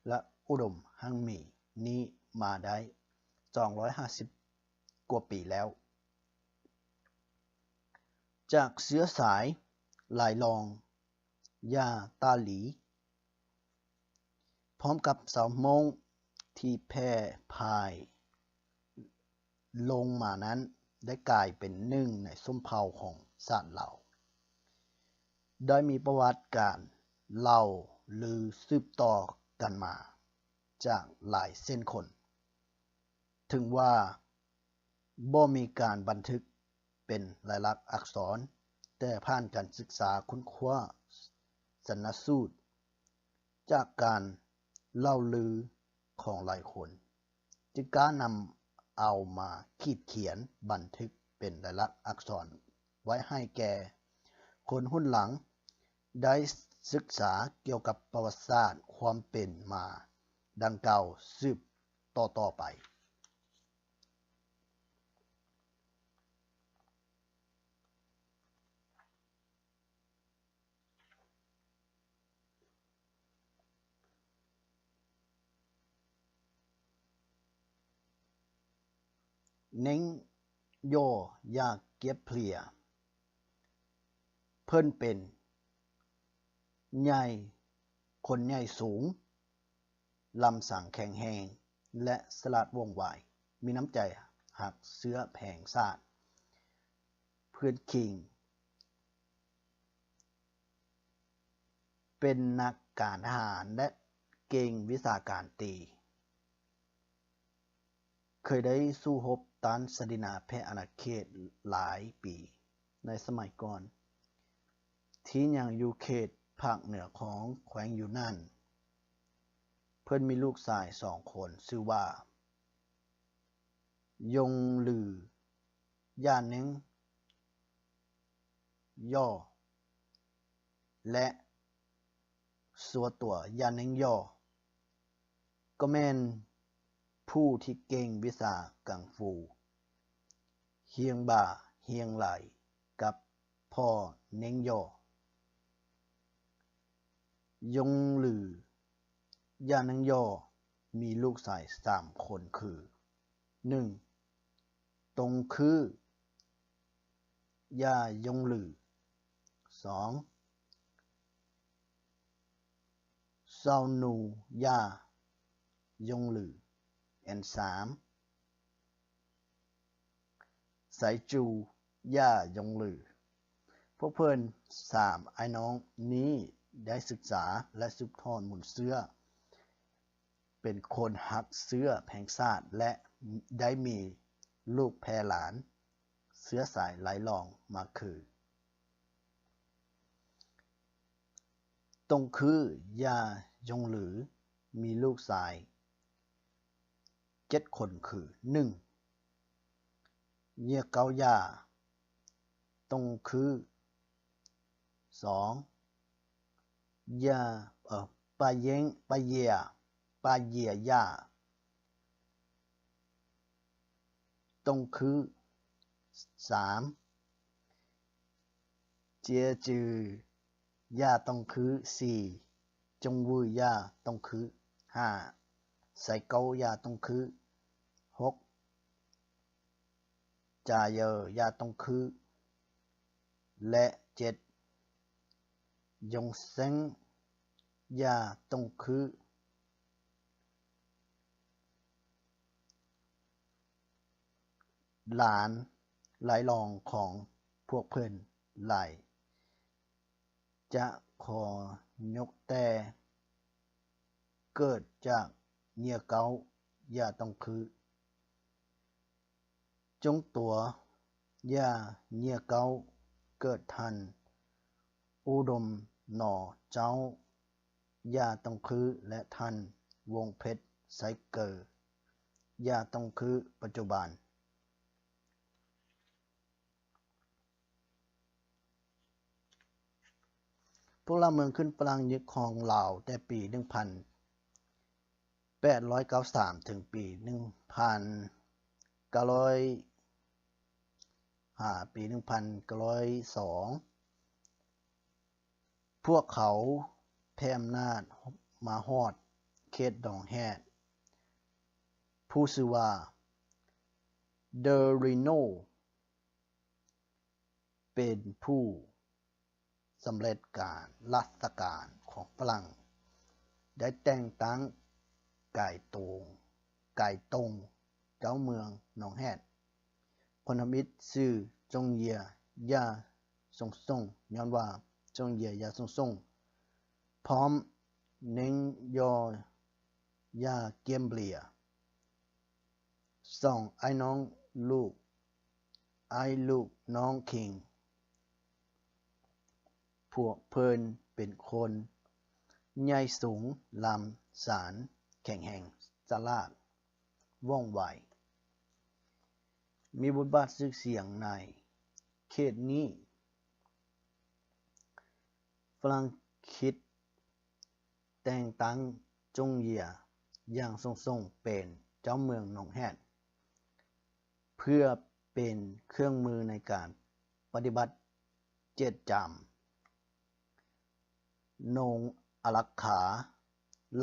ແລະ ອຸດົມຮັ່ງມີນີ້ມາໄດ້ສອງຮ້ອຍຫ້າສິບກວ່າປີແລ້ວ. ຈາກເຊື້ອສາຍລາຍລອງຢາຕາລີ ພ້ອມກັບຊາວມົ້ງທີ່ແຜ່ພາຍລົງມານັ້ນ ໄດ້ກາຍເປັນໜຶ່ງໃນຊົນເຜົ່າຂອງຊາດລາວ ໄດ້ມີປະຫວັດການເລົ່າລືສືບຕໍ່ກັນມາຈາກຫຼາຍເຊັ່ນຄົນ. ເຖິງວ່າບໍ່ມີການບັນທຶກເປັນລາຍລັກອັກສອນ, ແຕ່ຜ່ານການສຶກສາຄົ້ນຄວ້າ, ສັນນະສູດຈາກການເລົ່າລືຂອງຫຼາຍຄົນ, ຈຶ່ງກ້ານຳເອົາມາຂີດຂຽນບັນທຶກເປັນລາຍລັກອັກສອນໄວ້ໃຫ້ແກ່ຄົນຮຸ່ນຫຼັງໄດ້ສຶກສາກ່ຽວກັບປະຫວັດສາດຄວາມເປັນມາດັ່ງກ່າວສືບ ຕໍ່ໆໄປ. ເນັງຍໍຢາກຽບເພລຍ ເພິ່ນເປັນໃຫຍ່ ຄົນໃຫຍ່ສູງ ລຳສັງແຂງແຮງ ແລະ ສະຫຼາດວ່ອງໄວ, ມີນ້ຳໃຈຮັກເຊື້ອແພງຊາດ ເພື່ອນຄີງ, ເປັນນັກການທະຫານ ແລະ ເກັ່ງວິຊາການຕີ. ເຄີຍໄດ້ສູ້ຮົບຕ້ານສັກດິນາແຜ່ອານາເຂດຫຼາຍປີໃນສະໄໝກ່ອນ ທີ່ຍັງຢູ່ເຂດພາກເໜືອຂອງແຂວງຢູນານ. ເພິ່ນມີລູກຊາຍສອງຄົນ ຊື່ວ່າ ຢົງລື ຢາເນັງ ຍໍ ແລະ ສ່ວນຕົວ ຢາເນັງຍໍ່ ກໍແມ່ນຜູ້ທີ່ເກັ່ງວິຊາກັງຟູ ຮຽງບ່າຮຽງໄຫຼ່ກັບພໍ່ເນັງຍໍ່. ຢົງຫຼື ຢາເນັງຍໍ່ ມີລູກຊາຍສາມຄົນຄື ໜຶ່ງ ຕົງຄື ຢາຢົງຫຼື, ສອງ ເຊົານູ ຢາຢົງຫຼື ແລະ ສາມ ໄຊຈູ ຢາຢົງຫຼື. ພວກເພິ່ນສາມອ້າຍນ້ອງນີ້ໄດ້ສຶກສາ ແລະ ສືບທອດມູນເຊື້ອ ເປັນຄົນຮັກເຊື້ອແພງຊາດ ແລະ ໄດ້ມີລູກແພ່ຫຼານເຊື້ອສາຍໄລ່ລອງມາຄື ຕົງຄື ຢາຢົງຫຼື ມີລູກຊາຍເຈັດຄົນຄື ໜຶ່ງ ເຢຍເກົາຢາ ຕົງຄື, ສອງ ຢາ ເອີ ປາເຢງ ປາເຢຍ ປາເຢຍຢາ ຕົງຄື, ສາມ ເຈຍຈື ຢາຕົງຄື, ສີ່ ຈົງວື ຢາຕົງຄື, ຫ້າ ໄຊເກົາຢາຕົງຄື, ຫົກ ຈາເຢີຢາຕົງຄື ແລະ ເຈັດ ຢົງເຊັງຢາຕົງຄື. ຫຼານໄລ່ລອງຂອງພວກເພິ່ນຫຼາຍ ຈະຂໍຍົກແຕ່ເກີດຈາກເຢຍເກົາຢາຕົງຄື, ຈົງຕົວຢາເຢຍເກົາເກີດທ່ານ ອຸດົມໜໍເຈົ້າຢາຕົງຄື ແລະ ທ່ານ ວົງເພັດ ໄຊເກີຢາຕົງຄື ປັດຈຸບັນ. ພວກລ່າເມືອງຂຶ້ນຝຣັ່ງຍຶດຄອງລາວແຕ່ປີໜຶ່ງພັນແປດຮ້ອຍເກົ້າສິບສາມ ເຖິງປີໜຶ່ງພັນເກົ້າຮ້ອຍ ຫາປີໜຶ່ງພັນເກົ້າຮ້ອຍສອງ ພວກເຂົາແຜ່ອຳນາດມາຮອດເຂດໜອງແຮດ ຜູ້ຊື່ວ່າ ເດີຣີໂນ ເປັນຜູ້ສຳເລັດການລາຊະການຂອງຝຣັ່ງ ໄດ້ແຕ່ງຕັ້ງກາຍຕົງ ກາຍຕົງ ເຈົ້າເມືອງໜອງແຮດ. ຜົນທຳອິດຊື່ ຈົງເຢຍຢາຊົງຊົງ ຍ້ອນວ່າ ຈົງເຢຍຢາຊົງຊົງ ພ້ອມເນັງຍໍ່ຢາກຽມເບລຍ ສອງອ້າຍນ້ອງລູກ ອ້າຍລູກນ້ອງຄິງ ພວກເພິ່ນເປັນຄົນໃຫຍ່ສູງ ລ່ຳຊານ ແຂງແຮງ ສະຫຼາດ ວ່ອງໄວ ມີບົດບາດຊື່ສຽງໃນເຂດນີ້. ຝຣັ່ງຄິດແຕ່ງຕັ້ງ ຈົງເຢຍຢາຊົງຊົງ ເປັນເຈົ້າເມືອງໜອງແຮດ ເພື່ອເປັນເຄື່ອງມືໃນການປະຕິບັດເຈດຈຳ ລົງອາລັກຂາ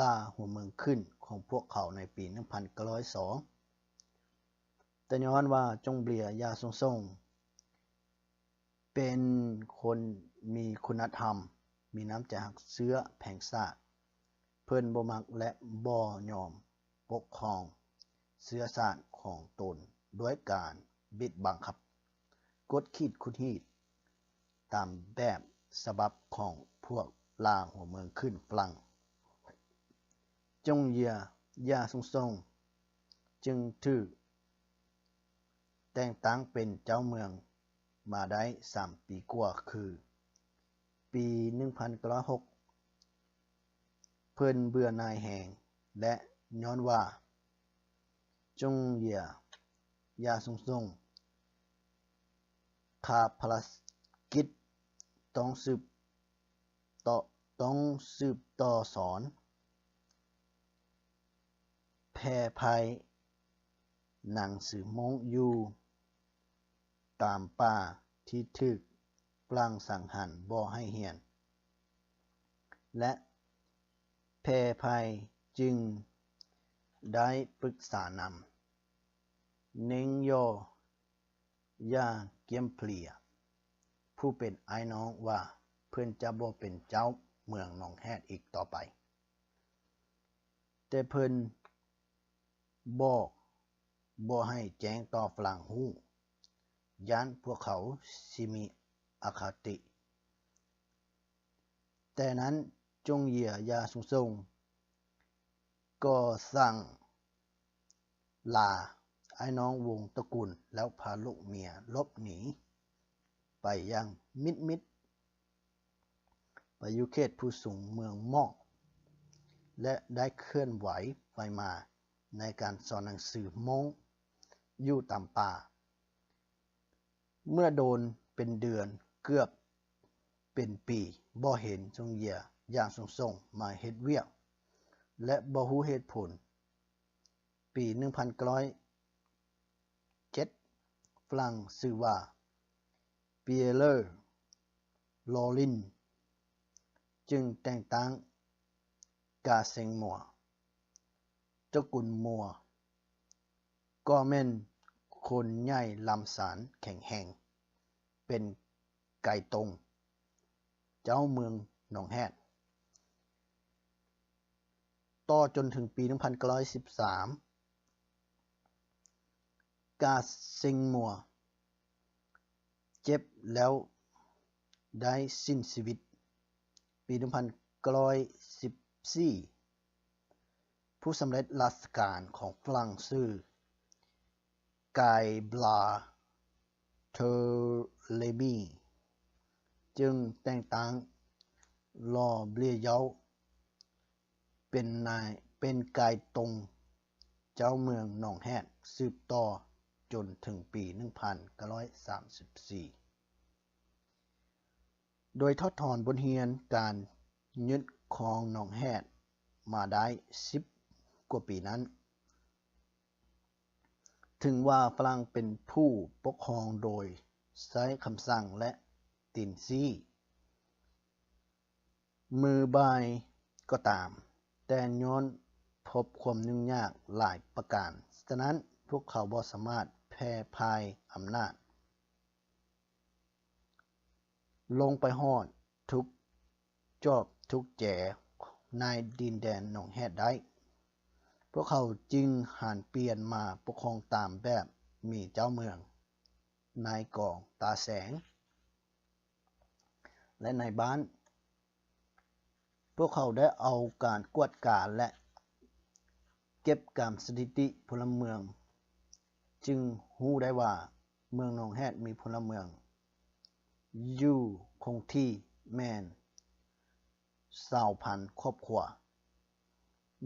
ລ່າຫົວເມືອງຂຶ້ນຂອງພວກເຂົາໃນປີໜຶ່ງພັນເກົ້າຮ້ອຍສອງ. ແຕ່ຍ້ອນວ່າ ຈົງເຢຍຢາຊົງຊົງ ເປັນຄົນມີຄຸນນະທຳ, ມີນ້ຳໃຈຮັກເຊື້ອແພງຊາດ, ເພິ່ນບໍ່ມັກ ແລະ ບໍ່ຍອມປົກຄອງເຊື້ອຊາດຂອງຕົນດ້ວຍການບີບບັງຄັບ, ກົດຂີ່ດຂູດຮີດ ຕາມແບບສະບັບຂອງພວກລ່າຫົວເມືອງຂຶ້ນຝຣັ່ງ. ຈົງເຢຍຢາຊົງຊົງ ຈຶ່ງຖືກແຕ່ງຕັ້ງເປັນເຈົ້າເມືອງມາໄດ້ສາມປີກວ່າ ຄື ປີໜຶ່ງພັນເກົ້າຮ້ອຍຫົກ ເພິ່ນເບື່ອໜ່າຍແຮງ ແລະ ຍ້ອນວ່າ ຈົງເຢຍຢາຊົງຊົງ ຄາພາລະກິດຕ້ອງສືບ ຕ້ອງສືບຕໍ່ສອນ ແຜ່ໄພໜັງສືມົ້ງຢູ່ຕາມປ່າທີ່ຖືກຝຣັ່ງສັງຫານບໍ່ໃຫ້ຮຽນ ແລະ ແຜ່ໄພຈຶ່ງໄດ້ປຶກສານຳ ເນັງຍໍ່ ຢ່າກຽມເພຍ ຜູ້ເປັນອ້າຍນ້ອງວ່າເພິ່ນຈະບໍ່ເປັນເຈົ້າເມືອງໜອງແຮດອີກຕໍ່ໄປ, ແຕ່ເພິ່ນບອກບໍ່ໃຫ້ແຈ້ງຕໍ່ຝຣັ່ງຮູ້ ຢ້ານພວກເຂົາຊິມີອະຄະຕິ. ແຕ່ນັ້ນ ຈົງເຢຍຢາຊຸງຊົງ ກໍສັ່ງລາອ້າຍນ້ອງວົງຕະກຸນ ແລ້ວພາລູກເມຍຫຼົບໜີໄປຢ່າງມິດໆ ໄປຢູ່ເຂດພູສູງເມືອງໝອກ ແລະ ໄດ້ເຄື່ອນໄຫວໄປມາໃນການສອນໜັງສືມົ້ງຢູ່ຕາມປ່າ. ເມື່ອໂດນເປັນເດືອນ ເກືອບເປັນປີ ບໍ່ເຫັນຊົງເຢຍຢາຊຸງຊົງມາເຮັດວຽກ ແລະ ບໍ່ຮູ້ເຫດຜົນ. ປີໜຶ່ງພັນເກົ້າຮ້ອຍເຈັດ ຝຣັ່ງຊື່ວ່າ ປີເອີຣີ ລໍລິນ ຈຶ່ງແຕ່ງຕັ້ງ ກາເຊັງມົວ ຕະກຸນມົວ ກໍແມ່ນຄົນໃຫຍ່ລຳຊານແຂງແຮງ ເປັນໄກຕົງ ເຈົ້າເມືອງໜອງແຮດ. ຕໍ່ຈົນເຖິງປີໜຶ່ງພັນເກົ້າຮ້ອຍສິບສາມ ກາເຊັງມົວ ເຈັບແລ້ວໄດ້ສິ້ນຊີວິດ. ປີໜຶ່ງພັນເກົ້າຮ້ອຍສິບສີ່ ຜູ້ສຳເລັດລາຊະການຂອງຝຣັ່ງຊື່ ກາຍບຣາເທີເລມີ ຈຶ່ງແຕ່ງຕັ້ງລໍເບລເຍົາ ເປັນນາຍ ເປັນກາຍຕົງເຈົ້າເມືອງໜອງແຮດ ສືບຕໍ່ຈົນເຖິງປີໜຶ່ງພັນເກົ້າຮ້ອຍສາມສິບສີ່ ໂດຍຖອດຖອນບົດຮຽນການຍຶດຄອງໜອງແຮດມາໄດ້ສິບກວ່າປີນັ້ນ. ເຖິງວ່າຝຣັ່ງເປັນຜູ້ປົກຄອງໂດຍໃຊ້ຄຳສັ່ງ ແລະ ຕີນຊີ້ມືບາຍກໍຕາມ, ແຕ່ຍ້ອນພົບຄວາມຫຍຸ້ງຍາກຫຼາຍປະການ, ສະນັ້ນ ພວກເຂົາບໍ່ສາມາດແຜ່ພາຍອຳນາດ ລົງໄປຮອດທຸກຈອກທຸກແຈໃນດິນແດນໜອງແຮດໄດ້. ພວກເຂົາຈຶ່ງຫັນປ່ຽນມາປົກຄອງຕາມແບບມີເຈົ້າເມືອງ, ນາຍກອງ, ຕາແສງ ແລະ ນາຍບ້ານ. ພວກເຂົາໄດ້ເອົາການກວດກາ ແລະ ເກັບກຳສະຖິຕິພົນລະເມືອງ ຈຶ່ງຮູ້ໄດ້ວ່າເມືອງໜອງແຮດມີພົນລະເມືອງຢູ່ຄົງທີ່ແມ່ນຊາວພັນຄອບຄົວ,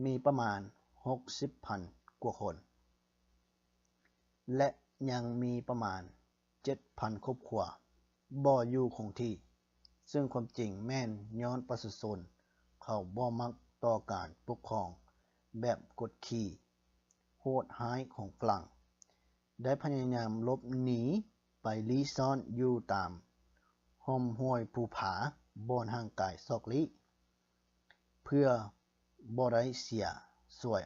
ມີປະມານຫົກສິບພັນກວ່າຄົນ ແລະ ຍັງມີປະມານເຈັດພັນຄອບຄົວບໍ່ຢູ່ຄົງທີ່, ເຊິ່ງຄວາມຈິງແມ່ນຍ້ອນປະຊາຊົນເຂົາບໍ່ມັກຕໍ່ການປົກຄອງແບບກົດຂີ່ໂຫດຮ້າຍຂອງຝຣັ່ງ, ໄດ້ພະຍາຍາມຫຼົບໜີໄປລີ້ຊ່ອນຢູ່ຕາມຮ່ອມຫ້ວຍພູຜາ ບ່ອນຫ່າງໄກຊອກລີ້ ເພື່ອບໍ່ໄດ້ເສຍສວຍ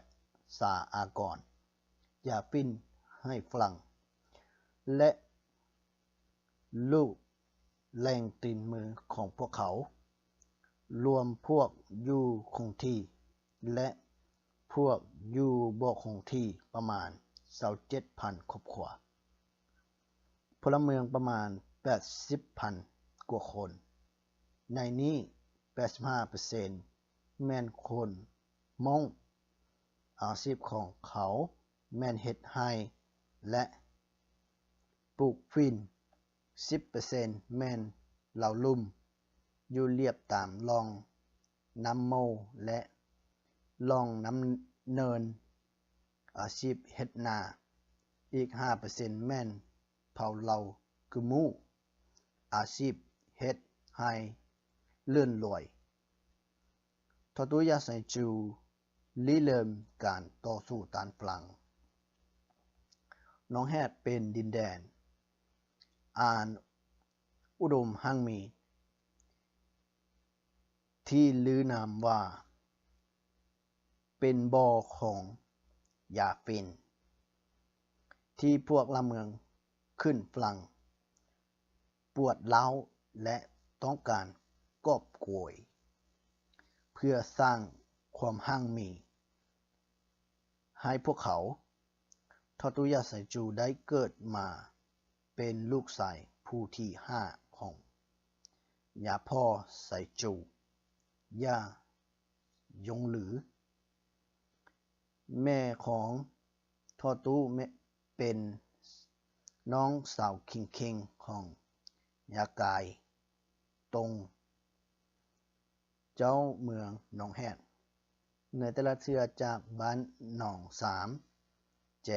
ສາອາກອນຢາຝິ່ນໃຫ້ຝຣັ່ງ ແລະ ລູກແຫຼ່ງຕີນມືຂອງພວກເຂົາ, ລວມພວກຢູ່ຄົງທີ່ ແລະ ພວກຢູ່ບໍ່ຄົງທີ່ປະມານຊາວເຈັດພັນຄອບຄົວ. ພົນລະເມືອງປະມານແປດສິບພັນກວ່າຄົນ, ໃນນີ້ແປດສິບຫ້າເປີເຊັນແມ່ນຄົນມົ້ງ, ອາຊີບຂອງເຂົາແມ່ນເຮັດໄຮ່ ແລະ ປູກຝິ່ນ, ສິບເປີເຊັນແມ່ນເລົາລຸ່ມ ຢູ່ລຽບຕາມລ່ອງນ້ຳໂມ ແລະ ລ່ອງນ້ຳເນີນ, ອາຊີບເຮັດນາ, ອີກຫ້າເປີເຊັນແມ່ນເຜົ່າເລົາກຶມູ, ອາຊີບເຮັດໄຮ່ເລື່ອນລວຍ. ທອດຕູ້ຢາກໃສ່ຈູລິເລີ່ມການຕໍ່ສູ້ຕ້ານຝຣັ່ງ. ໜອງແຮດເປັນດິນແດນອັນອຸດົມຮັ່ງມີ ທີ່ລືນາມວ່າເປັນບໍ່ຂອງຢາຝິ່ນ ທີ່ພວກລ່າເມືອງຂຶ້ນຝຣັ່ງ ປວດຮ້າວ ແລະ ຕ້ອງການກອບໂກຍ ເພື່ອສ້າງຄວາມຮັ່ງມີໃຫ້ພວກເຂົາ. ທອດຕູ້ຢາກໃສ່ຈູໄດ້ເກີດມາເປັນລູກຊາຍຜູ້ທີຫ້າຂອງຍາພໍ່ໃສ່ຈູ ຢາຢົງຫຼື. ແມ່ຂອງທອດຕູ້ແມ່ນ ເປັນນ້ອງສາວເຄັ່ງໆຂອງຍາກາຍຕົງ ເຈົ້າເມືອງໜອງແຮດ. ໃນແຕ່ລະເທື່ອຈາກບ້ານໜອງສາມແຈ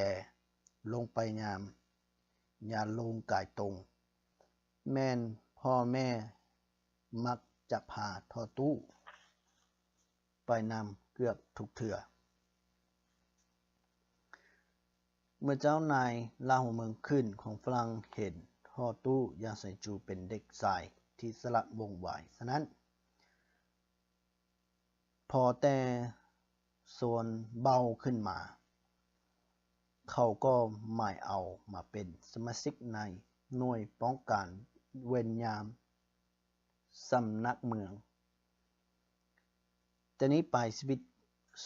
ລົງໄປຍາມຍາລຸງກາຍຕົງ ແມ່ນພໍ່ແມ່ມັກຈະພາທອດຕູ້ ໄປນຳເກືອບທຸກເທື່ອ. ເມື່ອເຈົ້ານາຍລ່າຫົວເມືອງຂຶ້ນຂອງຝຣັ່ງເຫັນທອດຕູ້ຢາກໃສ່ຈູເປັນເດັກຊາຍທີ່ສະຫຼາດວ່ອງໄວ, ສະນັ້ນ ພໍແຕ່ຊວນເບົາຂຶ້ນມາ, ເຂົາກໍໝາຍເອົາມາເປັນສະມາຊິກໃນໜ່ວຍປ້ອງກັນເວນຍາມ ສຳນັກເມືອງ. ແຕ່ນີ້ໄປຊີວິດ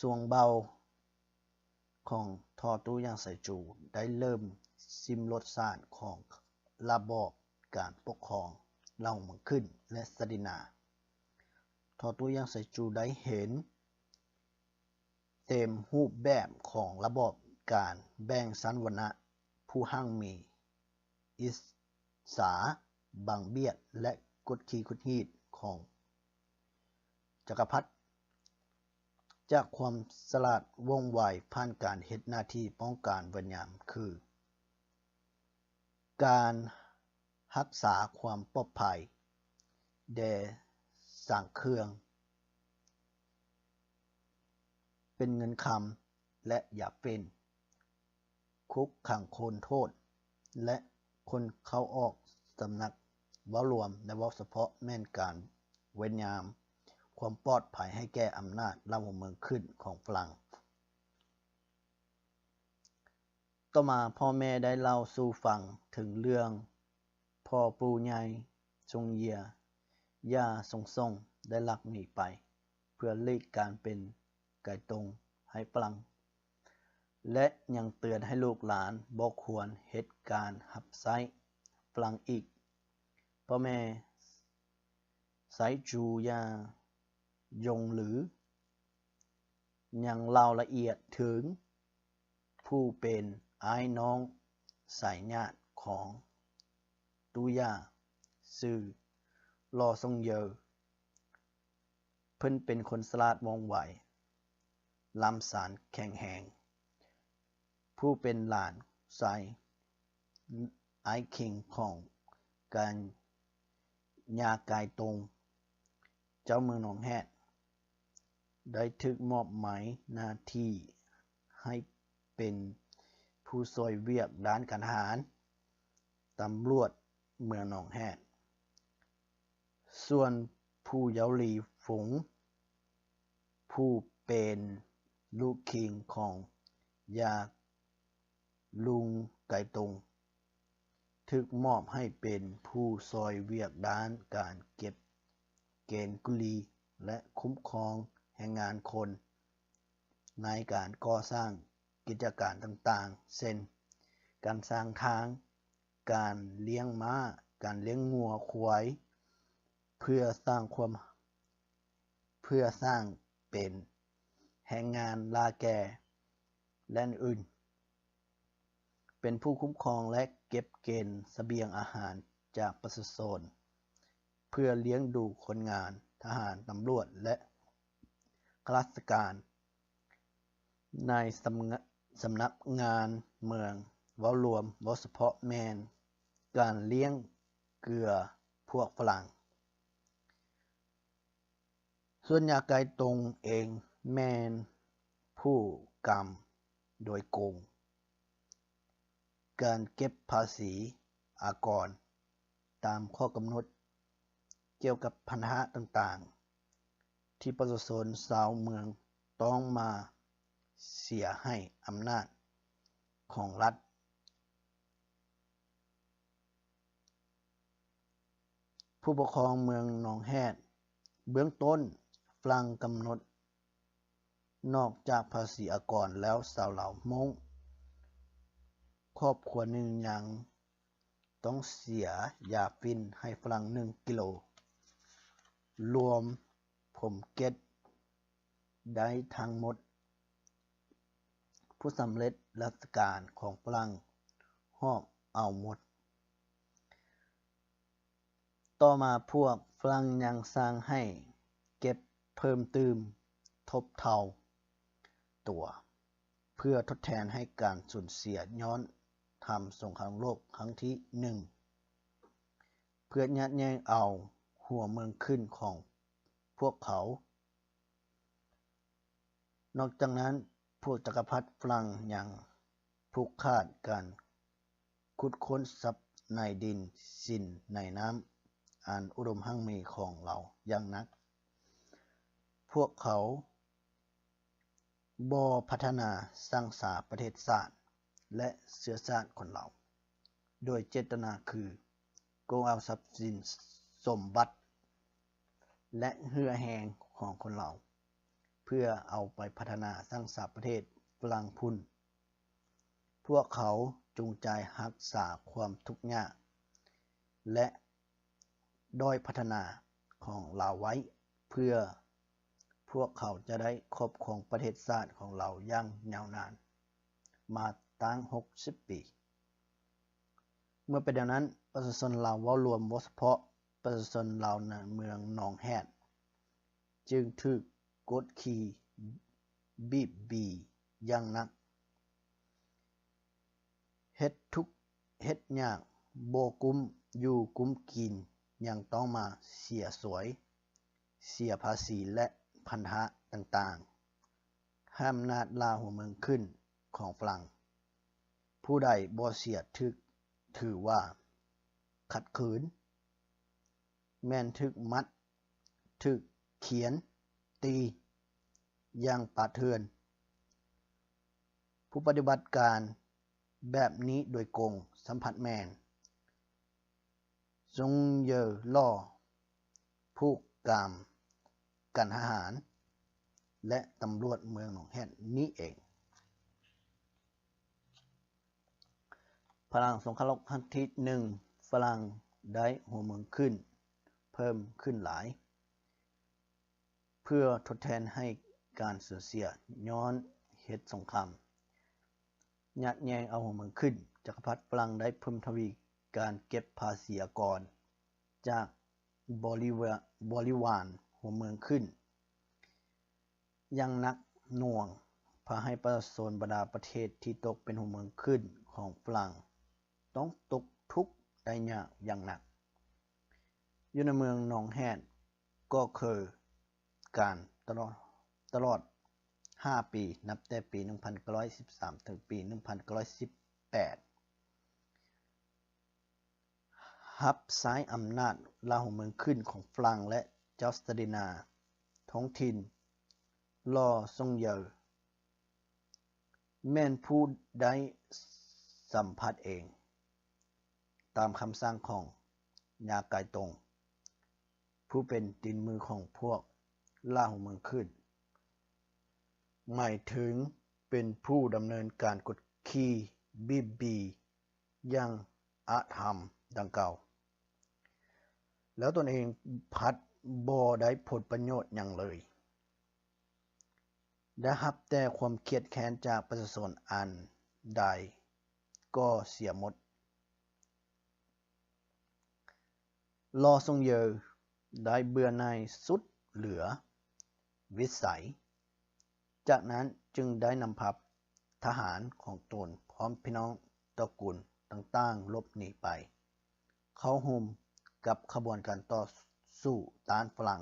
ຊ່ວງເບົາຂອງທອດຕູ້ຢ່າງສາຍຈູໄດ້ເລີ່ມຊິມລົດຊາດຂອງລະບອບການປົກຄອງເຫຼົ່າເມືອງຂຶ້ນ ແລະ ສະດິນາ. ທອດຕູ້ຢ່າງສາຍຈູໄດ້ເຫັນເຕັມຮູບແບບຂອງລະບອບການແບ່ງຊັ້ນວັນນະ, ຜູ້ຮັ່ງມີ, ອິດສາ, ບັງບຽດ ແລະ ກົດຂີ່ກົດຮີດຂອງຈັກກະພັດ. ຈາກຄວາມສະຫຼາດວ່ອງໄວຜ່ານການເຮັດໜ້າທີ່ປ້ອງກັນເວນຍາມ ຄື ການຮັກສາຄວາມປອດໄພແດ່ຊ່າງເຄື່ອງ ເປັນເງິນຄຳ ແລະ ຢາເປັນ, ຄຸກຂັງຄົນໂທດ ແລະ ຄົນເຂົ້າອອກສຳນັກ, ເວົ້າລວມ ແລະ ເວົ້າສະເພາະແມ່ນການເວນຍາມຄວາມປອດໄພໃຫ້ແກ່ອຳນາດລາວຫົວເມືອງຂຶ້ນຂອງຝຣັ່ງ. ຕໍ່ມາພໍ່ແມ່ໄດ້ເລົ່າສູ່ຟັງເຖິງເລື່ອງພໍ່ປູ່ໃຫຍ່ຊົງເຢຍ ຢ່າຊົງສົ່ງ ໄດ້ລັກໜີໄປ ເພື່ອຫຼີກການເປັນໄກຕົງໃຫ້ຝຣັ່ງ ແລະ ຍັງເຕືອນໃຫ້ລູກຫຼານບໍ່ຄວນເຮັດການຮັບໃຊ້ຝຣັ່ງອີກ. ພໍ່ແມ່ ໄຊຈູຢາຢົງຫຼື ຍັງເລົ່າລະອຽດເຖິງຜູ້ເປັນອ້າຍນ້ອງສາຍຍາດຂອງຕູ່ຍ່າ ຊື່ ລໍຊອງເຢີ. ເພິ່ນເປັນຄົນສະຫຼາດວ່ອງໄວ, ລຳຊານແຂງແຮງ, ຜູ້ເປັນຫຼານຊາຍອ້າຍເຄັ່ງຂອງການຍາກາຍຕົງ ເຈົ້າເມືອງໜອງແຮດ ໄດ້ຖືກມອບໝາຍໜ້າທີ່ໃຫ້ເປັນຜູ້ຊ່ວຍວຽກດ້ານການທະຫານ, ຕຳຫຼວດເມືອງໜອງແຮດ. ສ່ວນຜູ້ເຍົາຫຼີຝຸງ ຜູ້ເປັນລູກຄີງຂອງຍາລຸງໄກຕົງ ຖືກມອບໃຫ້ເປັນຜູ້ຊ່ອຍວຽກດ້ານການເກັບເກນກຸລີ ແລະ ຄຸ້ມຄອງແຮງງານຄົນ ໃນການກໍ່ສ້າງກິດຈະການຕ່າງໆ ເຊັ່ນ ການສ້າງທາງ, ການລ້ຽງມ້າ, ການລ້ຽງງົວຄວາຍ ເພື່ອສ້າງຄວາມ ເພື່ອສ້າງເປັນແຮງງານລ່າແກ່ ແລະ ອື່ນໆ. ເປັນຜູ້ຄຸ້ມຄອງ ແລະ ເກັບເກນສະບຽງອາຫານຈາກປະຊາຊົນ ເພື່ອລ້ຽງດູຄົນງານ, ທະຫານ, ຕຳຫຼວດ ແລະ ຂ້າລາຊະການ ໃນສຳ ສຳນັກງານເມືອງ ເວົ້າລວມ, ເວົ້າສະເພາະແມ່ນການລ້ຽງເກືອພວກຝຣັ່ງ. ສ່ວນຍາໄກຕົງເອງແມ່ນຜູ້ກຳໂດຍກົງການເກັບພາສີອາກອນຕາມຂໍ້ກຳນົດກ່ຽວກັບພັນທະຕ່າງໆ ທີ່ປະຊາຊົນຊາວເມືອງຕ້ອງມາເສຍໃຫ້ອຳນາດຂອງລັດ. ຜູ້ປົກຄອງເມືອງໜອງແຮດ. ເບື້ອງຕົ້ນ, ຝຣັ່ງກຳນົດ ນອກຈາກພາສີອາກອນແລ້ວ, ຊາວລາວມົ້ງຄອບຄົວໜຶ່ງຍັງຕ້ອງເສຍຢາຝິ່ນໃຫ້ຝຣັ່ງໜຶ່ງກິໂລ, ລວມຜົມເກັດໄດ້ທັງໝົດ. ຜູ້ສຳເລັດລາຊະການຂອງຝຣັ່ງຫອບເອົາໝົດ. ຕໍ່ມາພວກຝຣັ່ງຍັງສັ່ງໃຫ້ເກັບເພີ່ມຕື່ມທົບເທົ່າຕົວ ເພື່ອທົດແທນໃຫ້ການສູນເສຍຍ້ອນທຳສົງຄາມໂລກຄັ້ງທີໜຶ່ງ ເພື່ອຍະແຍ່ງເອົາຫົວເມືອງຂຶ້ນຂອງພວກເຂົາ. ນອກຈາກນັ້ນ, ພວກຈັກກະພັດຝຣັ່ງຍັງຜູກຂາດການຂຸດຄົ້ນຊັບໃນດິນ, ສິນໃນນ້ຳອັນອຸດົມຮັ່ງມີຂອງລາວຢ່າງໜັກ. ພວກເຂົາບໍ່ພັດທະນາສ້າງສາປະເທດຊາດ ແລະ ເຊື້ອຊາດຄົນລາວ, ໂດຍເຈດຕະນາຄືໂກງເອົາຊັບສິນສົມບັດ ແລະ ເຫື່ອແຮງຂອງຄົນລາວ ເພື່ອເອົາໄປພັດທະນາສ້າງສາປະເທດຝຣັ່ງພຸ້ນ. ພວກເຂົາຈົງໃຈຮັກສາຄວາມທຸກຍາກ ແລະ ດ້ອຍພັດທະນາຂອງລາວໄວ້ ເພື່ອພວກເຂົາຈະໄດ້ຄອບຄອງປະເທດຊາດຂອງລາວຢ່າງຍາວນານ ມາຕັ້ງຫົກສິບປີ. ເມື່ອເປັນແນວນັ້ນ, ປະຊາຊົນລາວເວົ້າລວມ, ເວົ້າສະເພາະປະຊາຊົນລາວໃນເມືອງໜອງແຮດ ຈຶ່ງຖືກກົດຂີ່ບີບບີຢ່າງໜັກ, ເຮັດທຸກເຮັດຍາກບໍ່ກຸ້ມຢູ່ກຸ້ມກິນ, ຍັງຕ້ອງມາເສຍສວຍ, ເສຍພາສີ ແລະ ພັນທະຕ່າງໆ ໃຫ້ອຳນາດລ່າຫົວເມືອງຂຶ້ນຂອງຝຣັ່ງ. ຜູ້ໃດບໍ່ເສຍຖືກຖືວ່າຂັດຂືນ ແມ່ນຖືກມັດ, ຖືກຂຽນຕີຢ່າງປ່າເຖື່ອນ. ຜູ້ປະຕິບັດການແບບນີ້ໂດຍກົງສຳພັດແມ່ນ ຊົງເຢີຫຼໍ້ ຜູ້ກຳກັນທະຫານ ແລະ ຕຳຫຼວດເມືອງໜອງແຮດນີ້ເອງ. ພະຫຼັງສົງຄາມໂລກຄັ້ງທີໜຶ່ງ ຝຣັ່ງໄດ້ຫົວເມືອງຂຶ້ນເພີ່ມຂຶ້ນຫຼາຍ ເພື່ອທົດແທນໃຫ້ການສູນເສຍຍ້ອນເຫດສົງຄາມ. ຍະແຍ່ງເອົາຫົວເມືອງຂຶ້ນ, ຈັກກະພັດຝຣັ່ງໄດ້ເພີ່ມທະວີການເກັບພາສີອາກອນຈາກບໍລິວາ ບໍລິວານຫົວເມືອງຂຶ້ນຢ່າງໜັກໜ່ວງ, ພາໃຫ້ປະຊາຊົນບັນດາປະເທດທີ່ຕົກເປັນຫົວເມືອງຂຶ້ນຂອງຝຣັ່ງ ຕ້ອງຕົກທຸກໄດ້ຍາກຢ່າງໜັກ. ຢູ່ໃນເມືອງໜອງແຮດ ກໍເຄີຍການຕະຫຼອດ ຕະຫຼອດຫ້າປີ ນັບແຕ່ປີໜຶ່ງພັນເກົ້າຮ້ອຍສິບສາມ ເຖິງປີໜຶ່ງພັນເກົ້າຮ້ອຍສິບແປດ ຮັບໃຊ້ອຳນາດລ່າຫົວເມືອງຂຶ້ນຂອງຝຣັ່ງ ແລະ ເຈົ້າສະຕາລີນາ ທ້ອງຖິ່ນ ລໍ່ ຊົງເຢີ ແມ່ນຜູ້ໄດ້ສຳຜັດເອງ ຕາມຄຳສັ່ງຂອງຍາກາຍຕົງ ຜູ້ເປັນຕີນມືຂອງພວກລ່າຫົວເມືອງຂຶ້ນ ໝາຍເຖິງເປັນຜູ້ດຳເນີນການກົດຂີ່ບີບບີຢ່າງອະທຳດັ່ງກ່າວ ແລ້ວຕົນເອງພັດບໍ່ໄດ້ຜົນປະໂຫຍດຫຍັງເລີຍ. ໄດ້ຮັບແຕ່ຄວາມຄຽດແຄ້ນຈາກປະຊາຊົນອັນໃດກໍເສຍໝົດ. ລໍ່ ຊົງເຢີ ໄດ້ເບື່ອໜ່າຍສຸດເຫຼືອວິໄສ, ຈາກນັ້ນຈຶ່ງໄດ້ນຳພາທະຫານຂອງຕົນພ້ອມພີ່ນ້ອງຕະກຸນຕ່າງໆຫຼົບໜີໄປ ເຂົ້າຮ່ວມກັບຂະບວນການຕໍ່ສູ້ຕ້ານຝຣັ່ງ.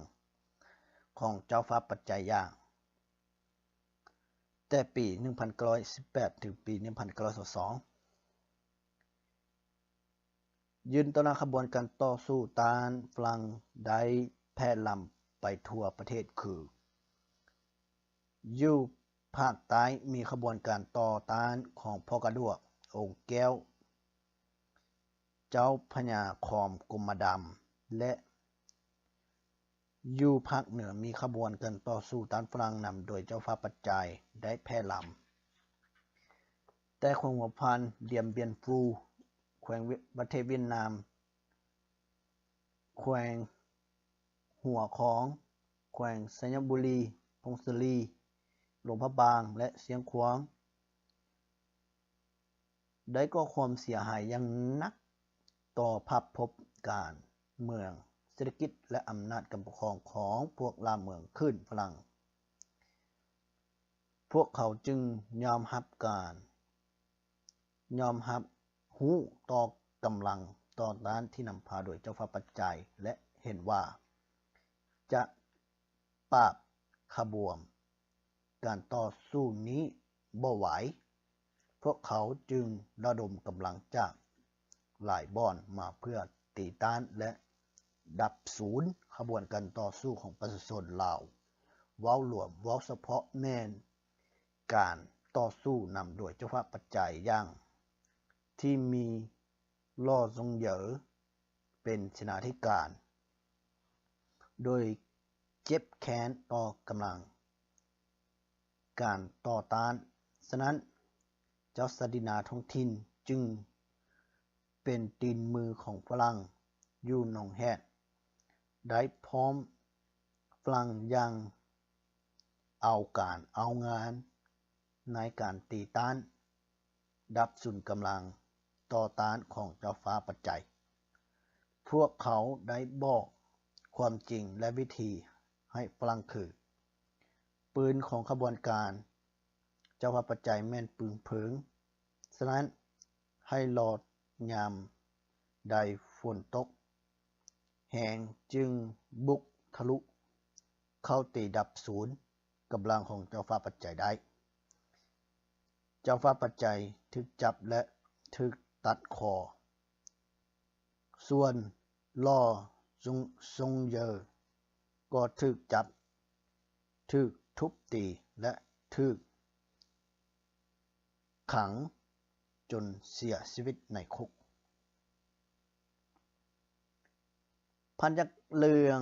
ຂອງເຈົ້າຟ້າປັດໄຈຢ່າງ ແຕ່ປີໜຶ່ງພັນເກົ້າຮ້ອຍສິບແປດ ເຖິງປີໜຶ່ງພັນເກົ້າຮ້ອຍຊາວສອງ ຢືນຕໍ່ໜ້າຂະບວນການຕໍ່ສູ້ຕ້ານຝຣັ່ງໄດ້ແຜ່ລາມໄປທົ່ວປະເທດ ຄື ຢູ່ພາກໃຕ້ມີຂະບວນການຕໍ່ຕ້ານຂອງພໍ່ກະດ້ວກອົງແກ້ວ ເຈົ້າພະຍາຄອມກົມມະດຳ ແລະ ຢູ່ພາກເໜືອມີຂະບວນການຕໍ່ສູ້ຕ້ານຝຣັ່ງນຳໂດຍເຈົ້າຟ້າປັດໄຈໄດ້ແຜ່ລາມ ແຕ່ແຂວງຫົວພັນ, ດຽນບຽນຟູ, ແຂວງປະເທດຫວຽດນາມ, ແຂວງຫົວຂອງ, ແຂວງໄຊຍະບູລີ, ຜົ້ງສາລີ, ຫຼວງພະບາງ ແລະ ຊຽງຂວາງ ໄດ້ກໍ່ຄວາມເສຍຫາຍຢ່າງໜັກຕໍ່ພາບພົບການເມືອງ, ເສດຖະກິດ ແລະ ອຳນາດການປົກຄອງຂອງພວກລ່າເມືອງຂຶ້ນຝຣັ່ງ. ພວກເຂົາຈຶ່ງຍອມຮັບການ, ຍອມຮັບຮູ້ຕໍ່ກຳລັງຕໍ່ຕ້ານທີ່ນຳພາໂດຍເຈົ້າຟ້າປັດໄຈ ແລະ ເຫັນວ່າຈະປາບຂະບວນ ການຕໍ່ສູ້ນີ້ບໍ່ໄຫວ, ພວກເຂົາຈຶ່ງລະດົມກຳລັງຈາກຫຼາຍບ່ອນມາເພື່ອຕີຕ້ານ ແລະ ດັບສູນຂະບວນການຕໍ່ສູ້ຂອງປະຊາຊົນລາວ ເວົ້າລວມ, ເວົ້າສະເພາະແມ່ນການຕໍ່ສູ້ນຳໂດຍເຈົ້າຟ້າປັດໄຈຢ່າງທີ່ມີ ລໍ່ ຊົງເຫຍີ ເປັນເສນາທິການ ໂດຍເຈັບແຄ້ນຕໍ່ກຳລັງການຕໍ່ຕ້ານ. ສະນັ້ນ, ເຈົ້າຊາດີນາທ້ອງຖິ່ນຈຶ່ງເປັນຕີນມືຂອງຝຣັ່ງຢູ່ໜອງແຮດ ໄດ້ພ້ອມຝຣັ່ງຢ່າງເອົາການເອົາງານໃນການຕີຕ້ານ ດັບສູນກຳລັງຕໍ່ຕ້ານຂອງເຈົ້າຟ້າປັດໄຈ. ພວກເຂົາໄດ້ບອກຄວາມຈິງ ແລະ ວິທີໃຫ້ຝຣັ່ງຄື ປືນຂອງຂະບວນການເຈົ້າຟ້າປັດໄຈແມ່ນປືນເພີງ, ສະນັ້ນໃຫ້ລໍຍາມໃດຝົນຕົກແຮງຈຶ່ງບຸກທະລຸເຂົ້າຕີດັບສູນ ກຳລັງຂອງເຈົ້າຟ້າປັດໄຈໄດ້. ເຈົ້າຟ້າປັດໄຈຖືກຈັບ ແລະ ຖືກຕັດຄໍ. ສ່ວນ ລໍ່ ຊົງເຫຍີ ກໍຖືກຈັບ, ຖືກທຸບຕີ ແລະ ຖືກຂັງຈົນເສຍຊີວິດໃນຄຸກ. ພັນຍັກເລື່ອງ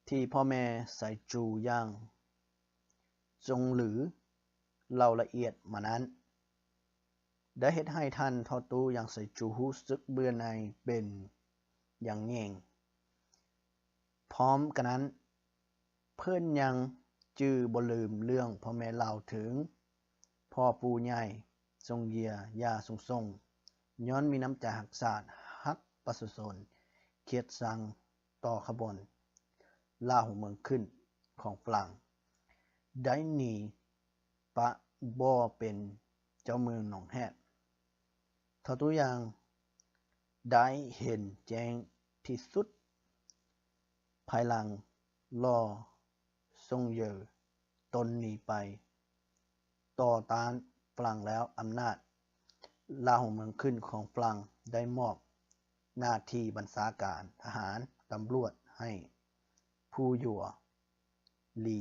ທີ່ພໍ່ແມ່ໄຊຈູ ຢ່າງ ຊົງຫຼື ເລົ່າລະອຽດມານັ້ນ ໄດ້ເຮັດໃຫ້ທ່ານທໍ່ຕູ້ ຢາງ ໄຊຈູ ຮູ້ສຶກເບື່ອໜ່າຍເປັນຢ່າງຍິ່ງ. ພ້ອມກັນນັ້ນ, ເພິ່ນຍັງຈື່ບໍ່ລືມເລື່ອງພໍ່ແມ່ເລົ່າເຖິງພໍ່ປູ່ໃຫຍ່ຊົງເຢຍ ຢ່າຊົງຊົງ ຍ້ອນມີນ້ຳໃຈຮັກຊາດ, ຮັກປະຊາຊົນ, ຄຽດຊັງຕໍ່ຂະບວນລ່າຫົວເມືອງຂຶ້ນຂອງຝຣັ່ງ ໄດ້ໜີປະບໍ່ເປັນເຈົ້າເມືອງໜອງແຮດ. ທໍ່ຕູ້ ຢາງ ໄດ້ເຫັນແຈ້ງທີ່ສຸດ ພາຍຫຼັງລໍ່ ຊົງເຢ ຕົນໜີໄປຕໍ່ຕ້ານຝຣັ່ງແລ້ວ, ອຳນາດລ່າຫົວເມືອງຂຶ້ນຂອງຝຣັ່ງໄດ້ມອບໜ້າທີ່ບັນຊາການທະຫານ, ຕຳຫຼວດໃຫ້ຜູ້ຢວລີ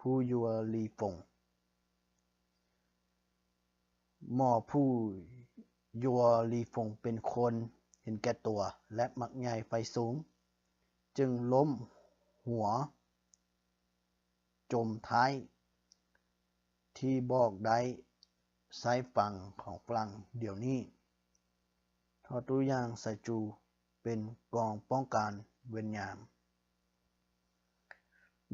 ຜູ້ຢວລີຟົງ. ໝໍຜູ້ຢວລີຟົງເປັນຄົນເຫັນແກ່ຕົວ ແລະ ມັກໃຫຍ່ໃຝ່ສູງ, ຈຶ່ງລົ້ມຫົວຈົມທ້າຍທີ່ບອກໄດ້ໃຊ້ຝັ່ງຂອງຝຣັ່ງດຽວນີ້. ທໍ່ຕູ້ ຢາງ ໄຊຈູ ເປັນກອງປ້ອງກັນເວນຍາມ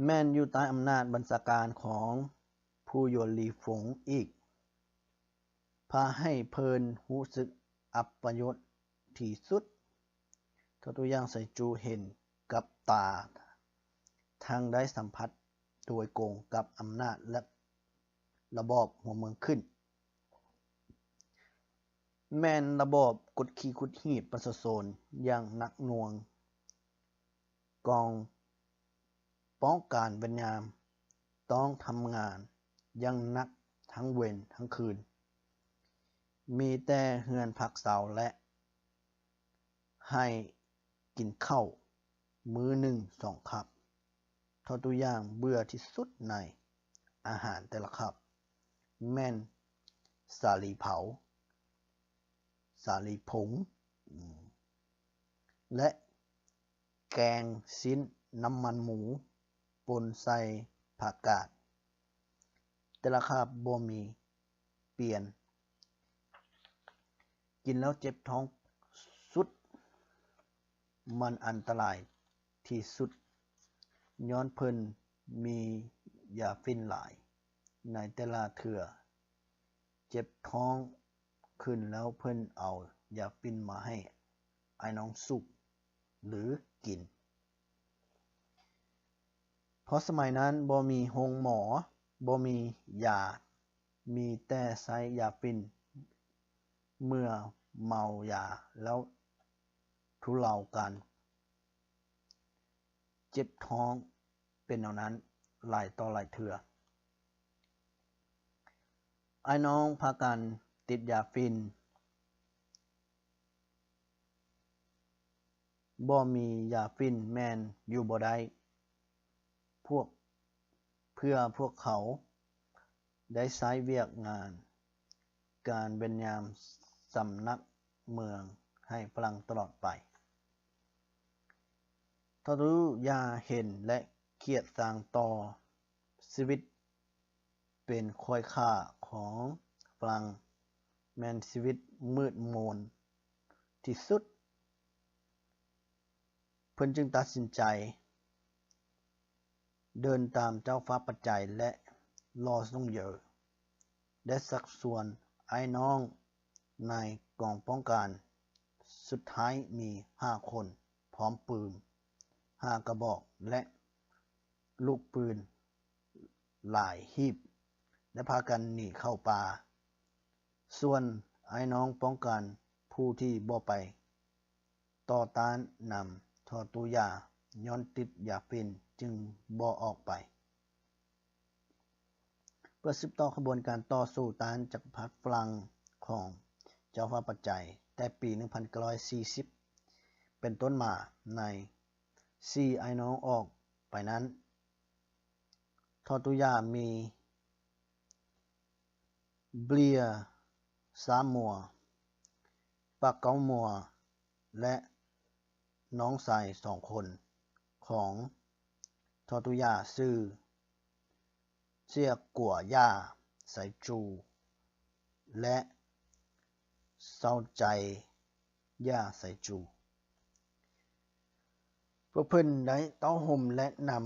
ແມ່ນຢູ່ໃຕ້ອຳນາດບັນຊາການຂອງຜູ້ຢວລີຟົງອີກ, ພາໃຫ້ເພິ່ນຮູ້ສຶກອັບປະຍົດທີ່ສຸດ. ຕົວຢ່າງ ໄຊຈູ ເຫັນກັບຕາ, ທັງໄດ້ສຳຜັດໂດຍກົງກັບອຳນາດ ແລະ ລະບອບຫົວເມືອງຂຶ້ນ, ແມ່ນລະບອບກົດຂີ່ກຸດຮີດປະຊາຊົນຢ່າງໜັກໜ່ວງ, ກອງ ປ້ອງການເວຍດນາມຕ້ອງທຳງານຢ່າງໜັກທັງເວັນທັງຄືນ, ມີແຕ່ເຮືອນພັກເຊົາ ແລະ ໃຫ້ກິນເຂົ້າມື້ໜຶ່ງສອງຄັບ. ເທົ່າຕົວຢ່າງເບື່ອທີ່ສຸດໃນອາຫານແຕ່ລະຄັບແມ່ນສາລີເຜົາ, ສາລີຜົງ ແລະ ແກງຊີ້ນນ້ຳມັນໝູປົນໃສ່ຜັກກາດ. ແຕ່ລະຄາບບໍ່ມີປ່ຽນ. ກິນແລ້ວເຈັບທ້ອງສຸດ, ມັນອັນຕະລາຍທີ່ສຸດ ຍ້ອນເພິ່ນມີຢາຝິ່ນຫຼາຍ. ໃນແຕ່ລະເທື່ອເຈັບທ້ອງຂຶ້ນແລ້ວ ເພິ່ນເອົາຢາຝິ່ນມາໃຫ້ອ້າຍນ້ອງສູບ ຫຼື ກິນ. ເພາະສະໄໝນັ້ນບໍ່ມີໂຮງໝໍ, ບໍ່ມີຢາ, ມີແຕ່ໃຊ້ຢາຝິ່ນ. ເມື່ອເມົາຢາແລ້ວທຸເລົາການເຈັບທ້ອງເປັນແນວນັ້ນຫຼາຍຕໍ່ຫຼາຍເທື່ອ. ອ້າຍນ້ອງພາກັນຕິດຢາຝິ່ນ. ບໍ່ມີຢາຝິ່ນແມ່ນຢູ່ບໍ່ໄດ້. ພວກ ເພື່ອພວກເຂົາໄດ້ໃຊ້ວຽກງານການເປັນຍາມສຳນັກເມືອງໃຫ້ຝຣັ່ງຕະຫຼອດໄປ. ທອດຕູຢາເຫັນ ແລະ ກຽດຊັງຕໍ່ຊີວິດ ເປັນຂ້ອຍຄ່າຂອງຝຣັ່ງແມ່ນຊີວິດມືດມົນທີ່ສຸດ. ເພິ່ນຈຶ່ງຕັດສິນໃຈເດີນຕາມເຈົ້າຟ້າປັດໄຈ ແລະ ລໍຊອງເຢີ ໄດ້ຊັກຊວນອ້າຍນ້ອງໃນກອງປ້ອງກັນ. ສຸດທ້າຍມີຫ້າຄົນ ພ້ອມປືນຫ້າກະບອກ ແລະ ລູກປືນ ຫຼາຍຮີບ ແລະ ພາກັນໜີເຂົ້າປ່າ. ສ່ວນອ້າຍນ້ອງປ້ອງກັນຜູ້ທີ່ບໍ່ໄປຕໍ່ຕ້ານນຳທໍຕູ້ຢາ ຍ້ອນຕິດຢາຝິ່ນຈຶ່ງບໍ່ອອກໄປ. ເພື່ອສືບຕໍ່ຂະບວນການຕໍ່ສູ້ຕ້ານຈັກກະພັດຝຣັ່ງຂອງເຈົ້າຟ້າປັດໄຈ ແຕ່ປີໜຶ່ງພັນເກົ້າຮ້ອຍສີ່ສິບເປັນຕົ້ນມາ ໃນສີ່ອ້າຍນ້ອງອອກໄປນັ້ນ ທໍຕູ້ຢາມີ ເບລຍ ຊາມົວ, ປາເກົ້າມົວ ແລະ ນ້ອງຊາຍສອງຄົນຂອງທໍຕູ້ຢາຊື່ ເຊຍກົວຢາ ໄຊຈູ ແລະ ເຊົາໃຈຢາ ໄຊຈູ. ພວກເພິ່ນໄດ້ເຕົ້າໂຮມ ແລະ ນຳ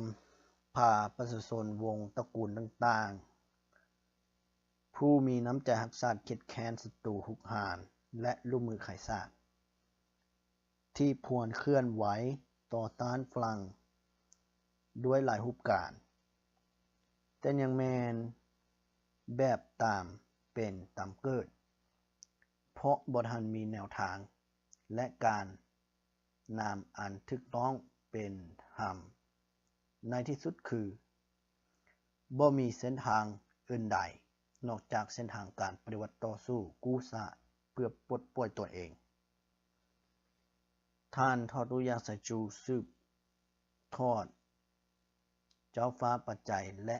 ພາປະຊາຊົນວົງຕະກູນຕ່າງໆ ຜູ້ມີນ້ຳໃຈຮັກຊາດ ເຂດແຄ້ນສັດຕູຮຸກຮານ ແລະ ລູກມືຂາຍຊາດ ທີ່ພວນເຄື່ອນໄຫວຕໍ່ຕ້ານຝຣັ່ງດ້ວຍຫຼາຍຮູບການ, ແຕ່ຍັງແມ່ນແບບຕາມເປັນຕາມເກີດ ເພາະບໍ່ທັນມີແນວທາງ ແລະ ການນຳອັນຖືກຕ້ອງເປັນທຳ. ໃນທີ່ສຸດຄື ບໍ່ມີເສັ້ນທາງອື່ນໃດນອກຈາກເສັ້ນທາງການປະຕິວັດຕໍ່ສູ້ກູ້ຊາດເພື່ອປົດປ່ອຍຕົນເອງ. ທ່ານທໍຕູ້ຢາ ໄຊຈູ ສືບທອດເຈົ້າຟ້າປັດໄຈ ແລະ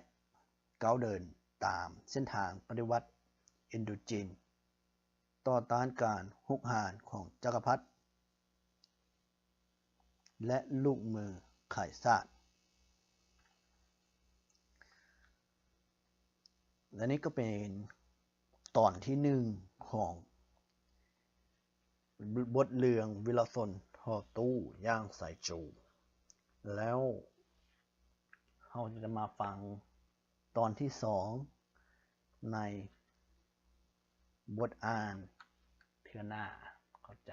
ກ້າວເດີນຕາມເສັ້ນທາງປະຕິວັດອິນໂດຈີນ ຕໍ່ຕ້ານການຮຸກຮານຂອງຈັກກະພັດ ແລະ ລູກມືຂາຍຊາດ. ແລະ ນີ້ກໍເປັນຕອນທີໜຶ່ງຂອງບົດເລື່ອງວິລະຊົນທໍຕູ້ຢ່າງໄຊຈູ. ແລ້ວເຮົາຈະມາຟັງຕອນທີສອງໃນບົດອ່ານເທື່ອໜ້າ. ຂອບໃຈ.